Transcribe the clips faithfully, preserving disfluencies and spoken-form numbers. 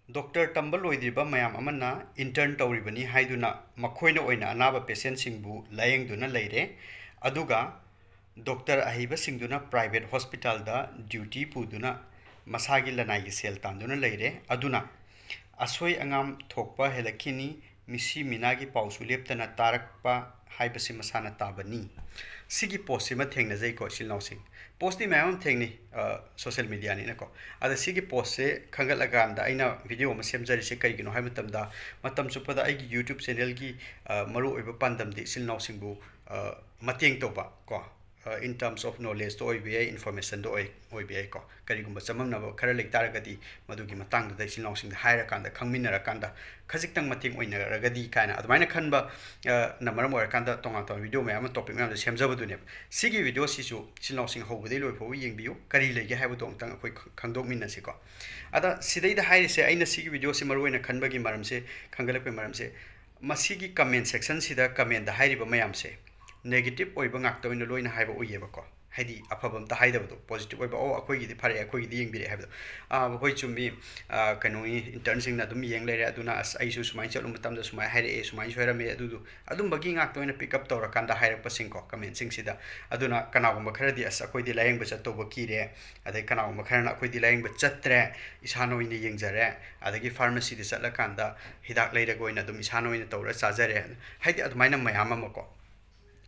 Doctor ꯇꯝꯕ ꯂꯣꯏꯗ꯭ꯔꯤꯕ ꯃꯌꯥꯝ ꯑꯃꯅ intern ꯇꯧꯔꯤꯕꯅꯤ ꯍꯥꯏꯗꯨꯅ ꯃꯈꯣꯏꯅ ꯑꯣꯏꯅ ꯑꯅꯥꯕ patientꯁꯤꯡꯕꯨ ꯂꯥꯌꯦꯡꯗꯨꯅ ꯂꯩꯔꯦ꯫ ꯑꯗꯨꯒ ꯗꯣꯛꯇꯔ ꯑꯍꯩꯕꯁꯤꯡꯗꯨꯅ private hospitalꯗ duty ꯄꯨꯗꯨꯅ ꯃꯁꯥꯒꯤ ꯂꯅꯥꯏꯒꯤ ꯁꯦꯜ ꯇꯥꯟꯗꯨꯅ ꯂꯩꯔꯦ꯫ ꯑꯗꯨꯅ ꯑꯁꯣꯏ ꯑꯉꯥꯝ ꯊꯣꯛꯄ ꯍꯦꯜꯂꯛꯈꯤꯅꯤ꯫ ꯃꯤꯁꯤ ꯃꯤꯅꯥꯒꯤ ꯄꯥꯎꯁꯨ ꯂꯦꯞꯇꯅ ꯇꯥꯔꯛꯄ ꯍꯥꯏꯕꯁꯤ ꯃꯁꯥꯅ ꯇꯥꯕꯅꯤ꯫ ꯁꯤꯒꯤ postꯁꯤꯃ ꯊꯦꯡꯅꯖꯩꯀꯣ, ꯏꯆꯤꯜ ꯏꯅꯥꯎꯁꯤꯡ꯫ Postꯇꯤ ꯃꯌꯥꯝ ꯑꯃ ꯊꯦꯡꯅꯩ, ꯑ, social mediaꯅꯤꯅꯀꯣ꯫ ꯑꯗ ꯁꯤꯒꯤ postꯁꯦ ꯈꯟꯒꯠꯂꯀꯥꯟꯗ ꯑꯩꯅ video ꯑꯃ ꯁꯦꯝꯖꯔꯤꯁꯦ ꯀꯔꯤꯒꯤꯅꯣ ꯍꯥꯏꯕ ꯃꯇꯝꯗ, ꯃꯇꯝ ꯆꯨꯞꯄꯗ ꯑꯩꯒꯤ YouTube channelꯒꯤ, ꯑ, ꯃꯔꯨꯑꯣꯏꯕ ꯄꯥꯟꯗꯝꯗꯤ ꯏꯆꯤꯜ ꯏꯅꯥꯎꯁꯤꯡꯕꯨ, ꯑ, ꯃꯇꯦꯡ ꯇꯧꯕ ꯀꯣ, ꯑ, in terms of knowledgeꯇ ꯑꯣꯏꯕ ꯌꯥꯏ, informationꯗ ꯑꯣꯏ-, ꯑꯣꯏꯕ ꯌꯥꯏꯀꯣ꯫ ꯀꯔꯤꯒꯨꯝꯕ ꯆꯃꯝꯅꯕ ꯈꯔ ꯂꯩ ꯇꯥꯔꯒꯗꯤ ꯃꯗꯨꯒꯤ ꯃꯇꯥꯡꯗꯨꯗ ꯏꯆꯤꯜ ꯏꯅꯥꯎꯁꯤꯡꯗ ꯍꯥꯏꯔꯀꯥꯟꯗ, ꯈꯪꯃꯤꯟꯅꯔꯀꯥꯟꯗ ꯈꯖꯤꯛꯇꯪ ꯃꯇꯦꯡ ꯑꯣꯏꯅꯔꯒꯗꯤ ꯀꯥꯏꯅ ꯑꯗꯨꯃꯥꯏꯅ ꯈꯟꯕ, ꯑ, ꯅ ꯃꯔꯝ ꯑꯣꯏꯔꯀꯥꯟꯗ ꯇꯣꯉꯥꯟ ꯇꯣꯉꯥꯟꯕ video ꯃꯌꯥꯝ ꯑꯃ, topic ꯃꯌꯥꯝꯗꯣ ꯁꯦꯝꯖꯕꯗꯨꯅꯦꯕ꯫ ꯁꯤꯒꯤ videoꯁꯤꯁꯨ ꯏꯆꯤꯜ ꯏꯅꯥꯎꯁꯤꯡ ꯍꯧꯕꯗꯒꯤ ꯂꯣꯏ ꯐꯥꯎꯕ ꯌꯦꯡꯕꯤꯌꯨ, ꯀꯔꯤ ꯂꯩꯒꯦ ꯍꯥꯏꯕꯗꯣ ꯑꯃꯨꯛꯇꯪ ꯑꯩꯈꯣꯏ ꯈ-, ꯈꯪꯗꯣꯛꯃꯤꯟꯅꯁꯤꯀꯣ꯫ ꯑꯗ ꯁꯤꯗꯩꯗ ꯍꯥꯏꯔꯤꯁꯦ, ꯑꯩꯅ ꯁꯤꯒꯤ videoꯁꯤ ꯃꯔꯨ ꯑꯣꯏꯅ ꯈꯟꯕꯒꯤ ꯃꯔꯝꯁꯦ, ꯈꯟꯒꯠꯂꯛꯄꯒꯤ ꯃꯔꯝꯁꯦ, ꯃꯁꯤꯒꯤ comment sectionꯁꯤꯗ commentꯗ ꯍꯥꯏꯔꯤꯕ ꯃꯌꯥꯝꯁꯦ negative ꯑꯣꯏꯕ ꯉꯥꯛꯇ ꯑꯣꯏꯅ ꯂꯣꯏꯅ ꯍꯥꯏꯕ ꯎꯏꯌꯦꯕꯀꯣ꯫ ꯍꯥꯏꯗꯤ ꯑꯐꯕ ꯑꯝꯇ ꯍꯥꯏꯗꯕꯗꯣ, positive ꯑꯣꯏꯕ, "ꯑꯣ, ꯑꯩꯈꯣꯏꯒꯤꯗꯤ ꯐꯔꯦ, ꯑꯩꯈꯣꯏꯒꯤꯗꯤ ꯌꯦꯡꯕꯤꯔꯛꯑꯦ" ꯍꯥꯏꯕꯗꯣ꯫ "ꯑꯥ, ꯍꯣꯏ, ꯆꯨꯝꯃꯤ, ꯑꯥ, ꯀꯩꯅꯣꯒꯤ internꯁꯤꯡꯅ ꯑꯗꯨꯝ ꯌꯦꯡ ꯂꯩꯔꯦ, ꯑꯗꯨꯅ ꯑꯁ, ꯑꯩꯁꯨ ꯁꯨꯃꯥꯏꯅ ꯆꯠꯂꯨ ꯃꯇꯝꯗ ꯁꯨꯃꯥꯏꯅ ꯍꯥꯏꯔꯛꯑꯦ, ꯁꯨꯃꯥꯏꯅ ꯁꯣꯏꯔꯝꯃꯦ", ꯑꯗꯨꯗꯨ, ꯑꯗꯨꯝꯕꯒꯤ ꯉꯥꯛꯇ ꯑꯣꯏꯅ pick up ꯇꯧꯔꯀꯥꯟꯗ ꯍꯥꯏꯔꯛꯄꯁꯤꯡꯀꯣ, commentꯁꯤꯡꯁꯤꯗ꯫ ꯑꯗꯨꯅ ꯀꯅꯥꯒꯨꯝꯕ ꯈꯔꯗꯤ, "ꯑꯁ, ꯑꯩꯈꯣꯏꯗꯤ ꯂꯥꯌꯦꯡꯕ ꯆꯠꯇꯧꯕ ꯀꯤꯔꯦ", ꯑꯗꯩ ꯀꯅꯥꯒꯨꯝꯕ ꯈꯔꯅ, "ꯑꯩꯈꯣꯏꯗꯤ ꯂꯥꯌꯦꯡꯕ ꯆꯠꯇ꯭ꯔꯦ, ꯏꯁꯥꯅ ꯑꯣꯏꯅ ꯌꯦꯡꯖꯔꯦ", ꯑꯗꯒꯤ pharmacyꯗ ꯆꯠꯂꯀꯥꯟꯗ ꯍꯤꯗꯥꯛ ꯂꯩꯔꯒ ꯑꯣꯏꯅ ꯑꯗꯨꯝ ꯏꯁꯥꯅ ꯑꯣꯏꯅ ꯇꯧꯔ ꯆꯥꯖꯔꯦ, ꯍꯥꯏꯗꯤ ꯑꯗꯨꯃꯥꯏꯅ ꯃꯌꯥꯝ ꯑꯃꯀꯣ꯫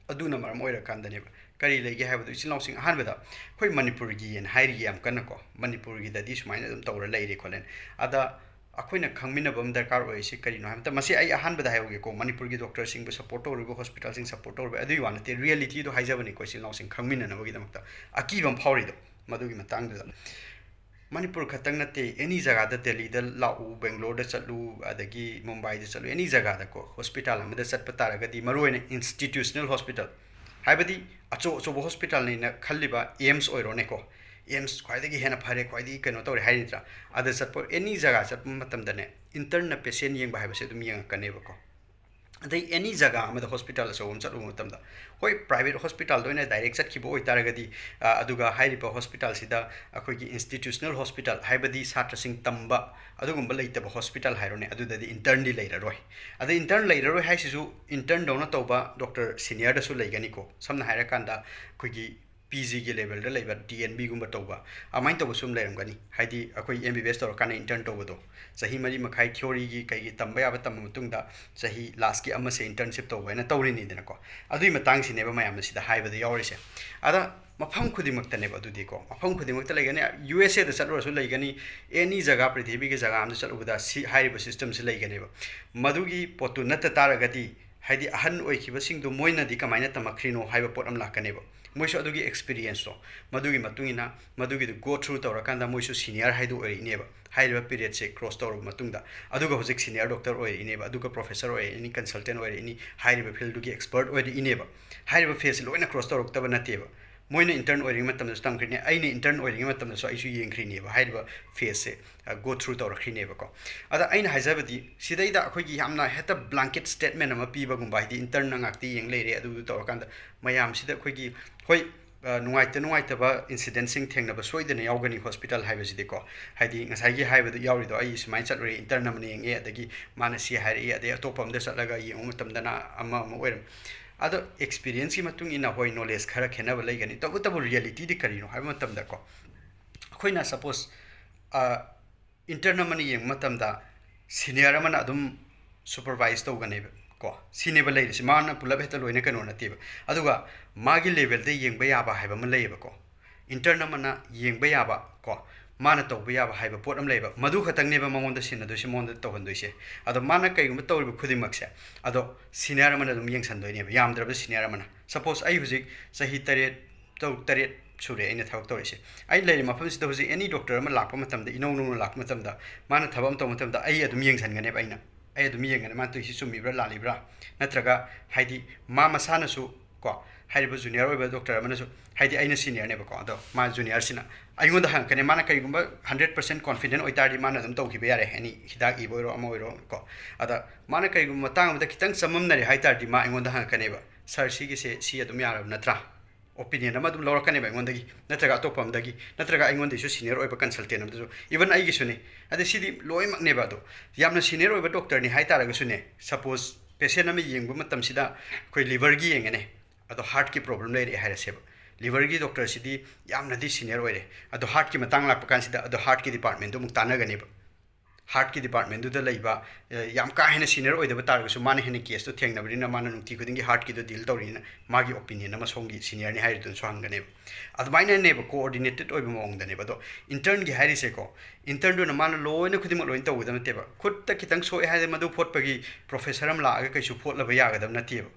ꯑꯗꯨꯅ ꯃꯔꯝ ꯑꯣꯏꯔꯀꯥꯟꯗꯅꯦꯕ꯫ ꯀꯔꯤ ꯂꯩꯒꯦ ꯍꯥꯏꯕꯗꯨ, ꯏꯆꯤꯜ ꯏꯅꯥꯎꯁꯤꯡ, ꯑꯍꯥꯟꯕꯗ ꯑꯩꯈꯣꯏ ꯃꯅꯤꯄꯨꯔꯒꯤꯅ ꯍꯥꯏꯔꯤꯌꯦ ꯌꯥꯝ ꯀꯟꯅꯀꯣ, ꯃꯅꯤꯄꯨꯔꯒꯤꯗꯗꯤ ꯁꯨꯃꯥꯏꯅ ꯑꯗꯨꯝ ꯇꯧꯔ ꯂꯩꯔꯦ ꯈꯣꯠꯂꯦꯅ꯫ ꯑꯗ ꯑꯩꯈꯣꯏꯅ ꯈꯪꯃꯤꯟꯅꯕ ꯑꯃ ꯗꯔꯀꯥꯔ ꯑꯣꯏꯔꯤꯁꯤ ꯀꯔꯤꯅꯣ ꯍꯥꯏꯕ ꯃꯇꯝꯗ, ꯃꯁꯤ ꯑꯩ ꯑꯍꯥꯟꯕꯗ ꯍꯥꯏꯍꯧꯒꯦꯀꯣ, ꯃꯅꯤꯄꯨꯔꯒꯤ ꯗꯣꯛꯇꯔꯁꯤꯡꯕꯨ support ꯇꯧꯔꯤꯕ, hospitalꯁꯤꯡ support ꯇꯧꯔꯤꯕ, ꯑꯗꯨꯒꯤ ꯋꯥ ꯅꯠꯇꯦ, realityꯗꯣ ꯍꯥꯏꯖꯕꯅꯤꯀꯣ, ꯏꯆꯤꯜ ꯏꯅꯥꯎꯁꯤꯡ ꯈꯪꯃꯤꯟꯅꯅꯕꯒꯤꯗꯃꯛꯇ꯫ ꯑꯀꯤꯕ ꯑꯃ ꯐꯥꯎꯔꯤꯗꯣ ꯃꯗꯨꯒꯤ ꯃꯇꯥꯡꯗꯨꯗ꯫ ꯃꯅꯤꯄꯨꯔ ꯈꯛꯇꯪ ꯅꯠꯇꯦ, any ꯖꯒꯥꯗ, ꯗꯦꯜꯂꯤꯗ ꯂꯥꯛꯎ, ꯕꯦꯡꯒ꯭ꯂꯣꯔꯗ ꯆꯠꯂꯨ, ꯑꯗꯒꯤ ꯃꯨꯝꯕꯥꯏꯗ ꯆꯠꯂꯨ, any ꯖꯒꯥꯗꯀꯣ, hospital ꯑꯃꯗ ꯆꯠꯄ ꯇꯥꯔꯒꯗꯤ, ꯃꯔꯨꯑꯣꯏꯅ institutional hospital, ꯍꯥꯏꯕꯗꯤ ꯑꯆꯧ ꯑꯆꯧꯕ hospitalꯅꯦꯅ ꯈꯜꯂꯤꯕ AIIMS ꯑꯣꯏꯔꯣꯅꯦꯀꯣ, AIIMS ꯈ꯭ꯋꯥꯏꯗꯒꯤ ꯍꯦꯟꯅ ꯐꯔꯦ, ꯈ꯭ꯋꯥꯏꯗꯒꯤ ꯀꯩꯅꯣ ꯇꯧꯔꯦ ꯍꯥꯏꯔꯤ ꯅꯠꯇ꯭ꯔꯥ? ꯑꯗ ꯆꯠꯄ, any ꯖꯒꯥ ꯆꯠꯄ ꯃꯇꯝꯗꯅꯦ, internꯅ patient ꯌꯦꯡꯕ ꯍꯥꯏꯕꯁꯦ ꯑꯗꯨꯝ ꯌꯦꯡꯉꯛꯀꯅꯦꯕꯀꯣ꯫ ꯑꯗꯩ ꯑꯦꯅꯤ ꯖꯒꯥ ꯑꯃꯗ ꯍꯣꯁꯄꯤꯇꯥꯜ ꯑꯆꯧꯕ ꯑꯃ ꯆꯠꯂꯨꯕ ꯃꯇꯝꯗ, ꯍꯣꯏ, ꯄ꯭ꯔꯥꯏꯚꯦꯠ ꯍꯣꯁꯄꯤꯇꯥꯜꯗ ꯑꯣꯏꯅ ꯗꯥꯏꯔꯦꯛ ꯆꯠꯈꯤꯕ ꯑꯣꯏꯇꯥꯔꯒꯗꯤ, ꯑ, ꯑꯗꯨꯒ ꯍꯥꯏꯔꯤꯕ ꯍꯣꯁꯄꯤꯇꯥꯜꯁꯤꯗ ꯑꯩꯈꯣꯏꯒꯤ ꯏꯟꯁꯇꯤꯇ꯭ꯌꯨꯁꯅꯦꯜ ꯍꯣꯁꯄꯤꯇꯥꯜ, ꯍꯥꯏꯕꯗꯤ ꯁꯥꯇ꯭ꯔꯁꯤꯡ ꯇꯝꯕ ꯑꯗꯨꯒꯨꯝꯕ ꯂꯩꯇꯕ ꯍꯣꯁꯄꯤꯇꯥꯜ ꯍꯥꯏꯔꯣꯅꯦ, ꯑꯗꯨꯗꯗꯤ ꯏꯟꯇꯔꯟꯗꯤ ꯂꯩꯔꯔꯣꯏ꯫ ꯑꯗ ꯏꯟꯇꯔꯟ ꯂꯩꯔꯔꯣꯏ ꯍꯥꯏꯁꯤꯁꯨ ꯏꯟꯇꯔꯟꯗꯧꯅ ꯇꯧꯕ ꯗꯣꯛꯇꯔ ꯁꯤꯅꯤꯌꯔꯗꯁꯨ ꯂꯩꯒꯅꯤꯀꯣ꯫ ꯁꯝꯅ ꯍꯥꯏꯔꯀꯥꯟꯗ ꯑꯩꯈꯣꯏꯒꯤ ꯄꯤ ꯖꯤꯒꯤ ꯂꯦꯕꯦꯜꯗ ꯂꯩꯕ ꯗꯤ ꯑꯦꯟ ꯕꯤꯒꯨꯝꯕ ꯇꯧꯕ, ꯑꯗꯨꯃꯥꯏꯅ ꯇꯧꯕꯁꯨ ꯑꯗꯨꯝ ꯂꯩꯔꯝꯒꯅꯤ꯫ ꯍꯥꯏꯗꯤ ꯑꯩꯈꯣꯏ ꯑꯦꯝ ꯕꯤ ꯕꯤ ꯑꯦꯁ ꯇꯧꯔꯀꯥꯟꯗ ꯏꯟꯇꯔꯟ ꯇꯧꯕꯗꯣ, ꯆꯍꯤ ꯃꯔꯤ ꯃꯈꯥꯏ ꯊꯤꯑꯣꯔꯤꯒꯤ ꯀꯩꯒꯤ ꯇꯝꯕ ꯌꯥꯕ ꯇꯝꯕ ꯃꯇꯨꯡꯗ, ꯆꯍꯤ ꯂꯥꯁꯀꯤ ꯑꯃꯁꯦ ꯏꯟꯇꯔꯟꯁꯤꯞ ꯇꯧꯕ ꯍꯥꯏꯅ ꯇꯧꯔꯤꯅꯤꯗꯅꯀꯣ꯫ ꯑꯗꯨꯒꯤ ꯃꯇꯥꯡꯁꯤꯅꯦꯕ ꯃꯌꯥꯝꯅ ꯁꯤꯗ ꯍꯥꯏꯕꯗ ꯌꯥꯎꯔꯤꯁꯦ꯫ ꯑꯗ ꯃꯐꯝ ꯈꯨꯗꯤꯡꯃꯛꯇꯅꯦꯕ ꯑꯗꯨꯗꯤꯀꯣ, ꯃꯐꯝ ꯈꯨꯗꯤꯡꯃꯛꯇ ꯂꯩꯒꯅꯤ꯫ ꯌꯨ ꯑꯦꯁ ꯑꯦꯗ ꯆꯠꯂꯨꯔꯁꯨ ꯂꯩꯒꯅꯤ, ꯑꯦꯅꯤ ꯖꯒꯥ, ꯄ꯭ꯔꯤꯊꯤꯕꯤꯒꯤ ꯖꯒꯥ ꯑꯃꯗ ꯆꯠꯂꯨꯕꯗ ꯁꯤ ꯍꯥꯏꯔꯤꯕ ꯁꯤꯁꯇꯦꯝꯁꯤ ꯂꯩꯒꯅꯦꯕ꯫ ꯃꯗꯨꯒꯤ ꯄꯣꯠꯇꯨ ꯅꯠꯇ ꯇꯥꯔꯒꯗꯤ, ꯍꯥꯏꯗꯤ ꯑꯍꯟ ꯑꯣꯏꯈꯤꯕꯁꯤꯡꯗꯨ ꯃꯣꯏꯅꯗꯤ ꯀꯃꯥꯏꯅ ꯇꯝꯃꯛꯈ꯭ꯔꯤꯅꯣ ꯍꯥꯏꯕ ꯄꯣꯠ ꯑꯃ ꯂꯥꯛꯀꯅꯦꯕ꯫ ꯃꯣꯏꯁꯨ ꯑꯗꯨꯒꯤ ꯑꯦꯛꯁꯄꯤꯔꯤꯌꯦꯟꯁꯇꯣ, ꯃꯗꯨꯒꯤ ꯃꯇꯨꯡ ꯏꯟꯅ, ꯃꯗꯨꯒꯤꯗꯨ ꯒꯣ ꯊ꯭ꯔꯨ ꯇꯧꯔꯀꯥꯟꯗ ꯃꯣꯏꯁꯨ ꯁꯤꯅꯤꯌꯔ ꯍꯥꯏꯗꯨ ꯑꯣꯏꯔꯛꯏꯅꯦꯕ꯫ ꯍꯥꯏꯔꯤꯕ ꯄꯤꯔꯤꯌꯠꯁꯦ ꯀ꯭ꯔꯣꯁ ꯇꯧꯔꯕ ꯃꯇꯨꯡꯗ, ꯑꯗꯨꯒ ꯍꯧꯖꯤꯛ ꯁꯤꯅꯤꯌꯔ ꯗꯣꯛꯇꯔ ꯑꯣꯏꯔꯛꯏꯅꯦꯕ, ꯑꯗꯨꯒ ꯄ꯭ꯔꯣꯐꯦꯁꯔ ꯑꯣꯏꯔꯛꯏꯅꯤ, ꯀꯟꯁꯜꯇꯦꯟ ꯑꯣꯏꯔꯛꯏꯅꯤ, ꯍꯥꯏꯔꯤꯕ ꯐꯤꯜꯗꯨꯒꯤ ꯑꯦꯛꯁꯄꯔꯠ ꯑꯣꯏꯔꯛꯏꯅꯦꯕ꯫ ꯍꯥꯏꯔꯤꯕ ꯐꯦꯁꯁꯦ ꯂꯣꯏꯅ ꯀ꯭ꯔꯣꯁ ꯇꯧꯔꯛꯇꯕ ꯅꯠꯇꯦꯕ꯫ ꯃꯣꯏꯅ ꯏꯟꯇꯔꯟ ꯑꯣꯏꯔꯤꯉꯩ ꯃꯇꯝꯗꯁꯨ ꯇꯝꯈ꯭ꯔꯤꯅꯦ, ꯑꯩꯅ ꯏꯟꯇꯔꯟ ꯑꯣꯏꯔꯤꯉꯩ ꯃꯇꯝꯗꯁꯨ ꯑꯩꯁꯨ ꯌꯦꯡꯈ꯭ꯔꯤꯅꯦꯕ ꯍꯥꯏꯔꯤꯕ ꯐꯦꯁꯁꯦ, ꯒꯣ ꯊ꯭ꯔꯨ ꯇꯧꯔꯛꯈ꯭ꯔꯤꯅꯦꯕꯀꯣ꯫ ꯑꯗ ꯑꯩꯅ ꯍꯥꯏꯖꯕꯗꯤ, ꯁꯤꯗꯩꯗ ꯑꯩꯈꯣꯏꯒꯤ ꯌꯥꯝꯅ ꯍꯦꯛꯇ ꯕ꯭ꯂꯥꯡꯀꯦꯠ ꯁ꯭ꯇꯦꯠꯃꯦꯟ ꯑꯃ ꯄꯤꯕꯒꯨꯝꯕ, ꯍꯥꯏꯗꯤ ꯏꯟꯇꯔꯟꯅ ꯉꯥꯛꯇ ꯌꯦꯡ ꯂꯩꯔꯦ ꯑꯗꯨ ꯇꯧꯔꯀꯥꯟꯗ, ꯃꯌꯥꯝꯁꯤꯗ ꯑꯩꯈꯣꯏꯒꯤ, ꯍꯣꯏ, ꯑ, ꯅꯨꯡꯉꯥꯏꯇ ꯅꯨꯡꯉꯥꯏꯇꯕ ꯏꯟꯁꯤꯗꯦꯟꯁꯤꯡ ꯊꯦꯡꯅꯕ ꯁꯣꯏꯗꯅ ꯌꯥꯎꯒꯅꯤ ꯍꯣꯁꯄꯤꯇꯥꯜ ꯍꯥꯏꯕꯁꯤꯗꯤꯀꯣ꯫ ꯍꯥꯏꯗꯤ ꯉꯁꯥꯏꯒꯤ ꯍꯥꯏꯕꯗ ꯌꯥꯎꯔꯤꯗꯣ, ꯑꯩ ꯁꯨꯃꯥꯏꯅ ꯆꯠꯂꯨꯔꯦ, ꯏꯟꯇꯔꯟ ꯑꯃꯅ ꯌꯦꯡꯉꯛꯑꯦ, ꯑꯗꯒꯤ ꯃꯥꯅ ꯁꯤ ꯍꯥꯏꯔꯛꯏ, ꯑꯗꯩ ꯑꯇꯣꯞꯄ ꯑꯝꯗ ꯆꯠꯂꯒ ꯌꯦꯡꯉꯨ ꯃꯇꯝꯗꯅ ꯑꯃ ꯑꯃ ꯑꯣꯏꯔꯝ꯫ ꯑꯗꯣ ꯑꯦꯛꯁꯄꯤꯔꯤꯌꯦꯟꯁꯀꯤ ꯃꯇꯨꯡ ꯏꯟꯅ, ꯍꯣꯏ, ꯅꯣꯂꯦꯖ ꯈꯔ ꯈꯦꯠꯅꯕ ꯂꯩꯒꯅꯤ꯫ ꯇꯧꯕꯇꯕꯨ ꯔꯤꯌꯦꯂꯤꯇꯤꯗꯤ ꯀꯔꯤꯅꯣ ꯍꯥꯏꯕ ꯃꯇꯝꯗꯀꯣ, ꯑꯩꯈꯣꯏꯅ ꯁꯄꯣꯁ, ꯑ, ꯏꯟꯇꯔꯟ ꯑꯃꯅ ꯌꯦꯡꯕ ꯃꯇꯝꯗ ꯁꯤꯅꯤꯌꯔ ꯑꯃꯅ ꯑꯗꯨꯝ ꯁꯨꯄꯔꯚꯥꯏꯁ ꯇꯧꯒꯅꯦꯕ ꯀꯣ꯫ ꯁꯤꯅꯦꯕ ꯂꯩꯔꯤꯁꯦ, ꯃꯥꯅ ꯄꯨꯂꯞ ꯍꯦꯛꯇ ꯂꯣꯏꯅ ꯀꯩꯅꯣ ꯅꯠꯇꯦꯕ꯫ ꯑꯗꯨꯒ ꯃꯥꯒꯤ ꯂꯦꯚꯦꯜꯗ ꯌꯦꯡꯕ ꯌꯥꯕ ꯍꯥꯏꯕ ꯑꯃ ꯂꯩꯌꯦꯕꯀꯣ꯫ ꯏꯟꯇꯔꯟ ꯑꯃꯅ ꯌꯦꯡꯕ ꯌꯥꯕ ꯀꯣ, ꯃꯥꯅ ꯇꯧꯕ ꯌꯥꯕ ꯍꯥꯏꯕ ꯄꯣꯠ ꯑꯃ ꯂꯩꯌꯦꯕ꯫ ꯃꯗꯨ ꯈꯛꯇꯪꯅꯦꯕ ꯃꯉꯣꯟꯗ ꯁꯤꯟꯅꯗꯣꯏꯁꯦ, ꯃꯉꯣꯟꯗ ꯇꯧꯍꯟꯗꯣꯏꯁꯦ꯫ ꯑꯗꯣ ꯃꯥꯅ ꯀꯩꯒꯨꯝꯕ ꯇꯧꯔꯤꯕ ꯈꯨꯗꯤꯡꯃꯛꯁꯦ, ꯑꯗꯣ ꯁꯤꯅꯤꯌꯔ ꯑꯃꯅ ꯑꯗꯨꯝ ꯌꯦꯡꯁꯟꯗꯣꯏꯅꯦꯕ, ꯌꯥꯝꯗ꯭ꯔꯕꯗ ꯁꯤꯅꯤꯌꯔ ꯑꯃꯅ꯫ ꯁꯄꯣꯁ ꯑꯩ ꯍꯧꯖꯤꯛ ꯆꯍꯤ ꯇꯔꯦꯠ, ꯇꯔꯨꯛ ꯇꯔꯦꯠ ꯁꯨꯔꯦ ꯑꯩꯅ ꯊꯕꯛ ꯇꯧꯔꯤꯁꯦ꯫ ꯑꯩ ꯂꯩꯔꯤꯕ ꯃꯐꯝꯁꯤꯗ ꯍꯧꯖꯤꯛ ꯑꯦꯅꯤ ꯗꯣꯛꯇꯔ ꯑꯃ ꯂꯥꯛꯄ ꯃꯇꯝꯗ, ꯏꯅꯧ ꯅꯧꯅ ꯂꯥꯛꯄ ꯃꯇꯝꯗ, ꯃꯥꯅ ꯊꯕꯛ ꯑꯃ ꯇꯧꯕ ꯃꯇꯝꯗ ꯑꯩ ꯑꯗꯨꯝ ꯌꯦꯡꯁꯟꯒꯅꯦꯕ꯫ ꯑꯩꯅ, ꯑꯩ ꯑꯗꯨꯝ ꯌꯦꯡꯒꯅꯤ, ꯃꯥꯅ ꯇꯧꯔꯤꯁꯤ ꯆꯨꯝꯃꯤꯕ꯭ꯔꯥ ꯂꯥꯜꯂꯤꯕ꯭ꯔꯥ, ꯅꯠꯇ꯭ꯔꯒ ꯍꯥꯏꯗꯤ ꯃꯥ ꯃꯁꯥꯅꯁꯨ ꯀꯣ, ꯍꯥꯏꯔꯤꯕ ꯖꯨꯅꯤꯌꯔ ꯑꯣꯏꯕ ꯗꯣꯛꯇꯔ ꯑꯃꯅꯁꯨ, ꯍꯥꯏꯗꯤ ꯑꯩꯅ ꯁꯤꯅꯤꯌꯔꯅꯦꯕꯀꯣ, ꯑꯗꯣ ꯃꯥ ꯖꯨꯅꯤꯌꯔꯁꯤꯅ ꯑꯩꯉꯣꯟꯗ ꯍꯪꯉꯛꯀꯅꯤ, ꯃꯥꯅ ꯀꯔꯤꯒꯨꯝꯕ ꯍꯟꯗ꯭ꯔꯦꯠ ꯄꯥꯔꯁꯦꯟ ꯀꯣꯟꯐꯤꯗꯦꯟ ꯑꯣꯏꯇꯥꯔꯗꯤ ꯃꯥꯅ ꯑꯗꯨꯝ ꯇꯧꯈꯤꯕ ꯌꯥꯔꯦ, ꯑꯦꯅꯤ ꯍꯤꯗꯥꯛ ꯏꯕ ꯑꯣꯏꯔꯣ ꯑꯃ ꯑꯣꯏꯔꯣ ꯀꯣ꯫ ꯑꯗ ꯃꯥꯅ ꯀꯔꯤꯒꯨꯝꯕ ꯃꯇꯥꯡ ꯑꯃꯗ ꯈꯤꯇꯪ ꯆꯃꯝꯅꯔꯦ ꯍꯥꯏ ꯇꯥꯔꯗꯤ ꯃꯥ ꯑꯩꯉꯣꯟꯗ ꯍꯪꯉꯛꯀꯅꯦꯕ, "ꯁꯥꯔ, ꯁꯤꯒꯤꯁꯦ ꯁꯤ ꯑꯗꯨꯝ ꯌꯥꯔꯕ ꯅꯠꯇ꯭ꯔꯥ?" ꯑꯣꯄꯤꯅꯤꯌꯟ ꯑꯃ ꯑꯗꯨꯝ ꯂꯧꯔꯛꯀꯅꯦꯕ ꯑꯩꯉꯣꯟꯗꯒꯤ, ꯅꯠꯇ꯭ꯔꯒ ꯑꯇꯣꯞꯄ ꯑꯃꯗꯒꯤ, ꯅꯠꯇ꯭ꯔꯒ ꯑꯩꯉꯣꯟꯗꯒꯤꯁꯨ ꯁꯤꯅꯤꯌꯔ ꯑꯣꯏꯕ ꯀꯟꯁꯜꯇꯦꯟ ꯑꯃꯗꯁꯨ, ꯏꯚꯟ ꯑꯩꯒꯤꯁꯨꯅꯦ꯫ ꯑꯗ ꯁꯤꯗꯤ ꯂꯣꯏꯅꯃꯛꯅꯦꯕ꯫ ꯑꯗꯣ ꯌꯥꯝꯅ ꯁꯤꯅꯤꯌꯔ ꯑꯣꯏꯕ ꯗꯣꯛꯇꯔꯅꯤ ꯍꯥꯏ ꯇꯥꯔꯒꯁꯨꯅꯦ, ꯁꯄꯣꯁ ꯄꯦꯁꯦꯟ ꯑꯃ ꯌꯦꯡꯕ ꯃꯇꯝꯁꯤꯗ ꯑꯩꯈꯣꯏ ꯂꯤꯚꯔꯒꯤ ꯌꯦꯡꯒꯅꯤ, ꯑꯗꯣ ꯍꯥꯔꯠꯀꯤ ꯄ꯭ꯔꯣꯕ꯭ꯂꯦꯝ ꯂꯩꯔꯦ ꯍꯥꯏꯔꯁꯦꯕ꯫ ꯂꯤꯚꯔꯒꯤ ꯗꯣꯛꯇꯔꯁꯤꯗꯤ ꯌꯥꯝꯅꯗꯤ ꯁꯤꯅꯤꯌꯔ ꯑꯣꯏꯔꯦ, ꯑꯗꯣ ꯍꯥꯔꯠꯀꯤ ꯃꯇꯥꯡ ꯂꯥꯛꯄ ꯀꯥꯟꯁꯤꯗ ꯑꯗꯣ ꯍꯥꯔꯠꯀꯤ ꯗꯤꯄꯥꯔꯠꯃꯦꯟꯗꯣ ꯑꯃꯨꯛ ꯇꯥꯟꯅꯒꯅꯦꯕ꯫ ꯍꯥꯔꯠꯀꯤ ꯗꯤꯄꯥꯔꯠꯃꯦꯟꯗꯨꯗ ꯂꯩꯕ, ꯑ, ꯌꯥꯝ ꯀꯥ ꯍꯦꯟꯅ ꯁꯤꯅꯤꯌꯔ ꯑꯣꯏꯗꯕ ꯇꯥꯔꯒꯁꯨ, ꯃꯥꯅ ꯍꯦꯟꯅ ꯀꯦꯁꯇꯣ ꯊꯦꯡꯅꯕꯅꯤꯅ, ꯃꯥꯅ ꯅꯨꯡꯇꯤ ꯈꯨꯗꯤꯡꯒꯤ ꯍꯥꯔꯠꯀꯤꯗꯣ ꯗꯤꯜ ꯇꯧꯔꯤꯅ, ꯃꯥꯒꯤ ꯑꯣꯄꯤꯅꯤꯌꯟ ꯑꯃ ꯁꯣꯝꯒꯤ ꯁꯤꯅꯤꯌꯔꯅꯤ ꯍꯥꯏꯔꯤꯗꯨꯅꯁꯨ ꯍꯪꯒꯅꯦꯕ꯫ ꯑꯗꯨꯃꯥꯏꯅꯅꯦꯕ, ꯀꯣꯑꯣꯔꯗꯤꯅꯦꯇꯦꯠ ꯑꯣꯏꯕ ꯃꯑꯣꯡꯗꯅꯦꯕ꯫ ꯑꯗꯣ ꯏꯟꯇꯔꯟꯒꯤ ꯍꯥꯏꯔꯤꯁꯦꯀꯣ, ꯏꯟꯇꯔꯟꯗꯨꯅ ꯃꯥꯅ ꯂꯣꯏꯅ ꯈꯨꯗꯤꯡꯃꯛ ꯂꯣꯏꯅ ꯇꯧꯒꯗꯕ ꯅꯠꯇꯦꯕ꯫ ꯈꯨꯠꯇ ꯈꯤꯇꯪ ꯁꯣꯛꯑꯦ ꯍꯥꯏꯗꯤ ꯃꯗꯨ ꯐꯣꯠꯄꯒꯤ ꯄ꯭ꯔꯣꯐꯦꯁꯔ ꯑꯃ ꯂꯥꯛꯑꯒ ꯀꯩꯁꯨ ꯐꯣꯠꯂꯕ ꯌꯥꯒꯗꯕ ꯅꯠꯇꯦꯕ꯫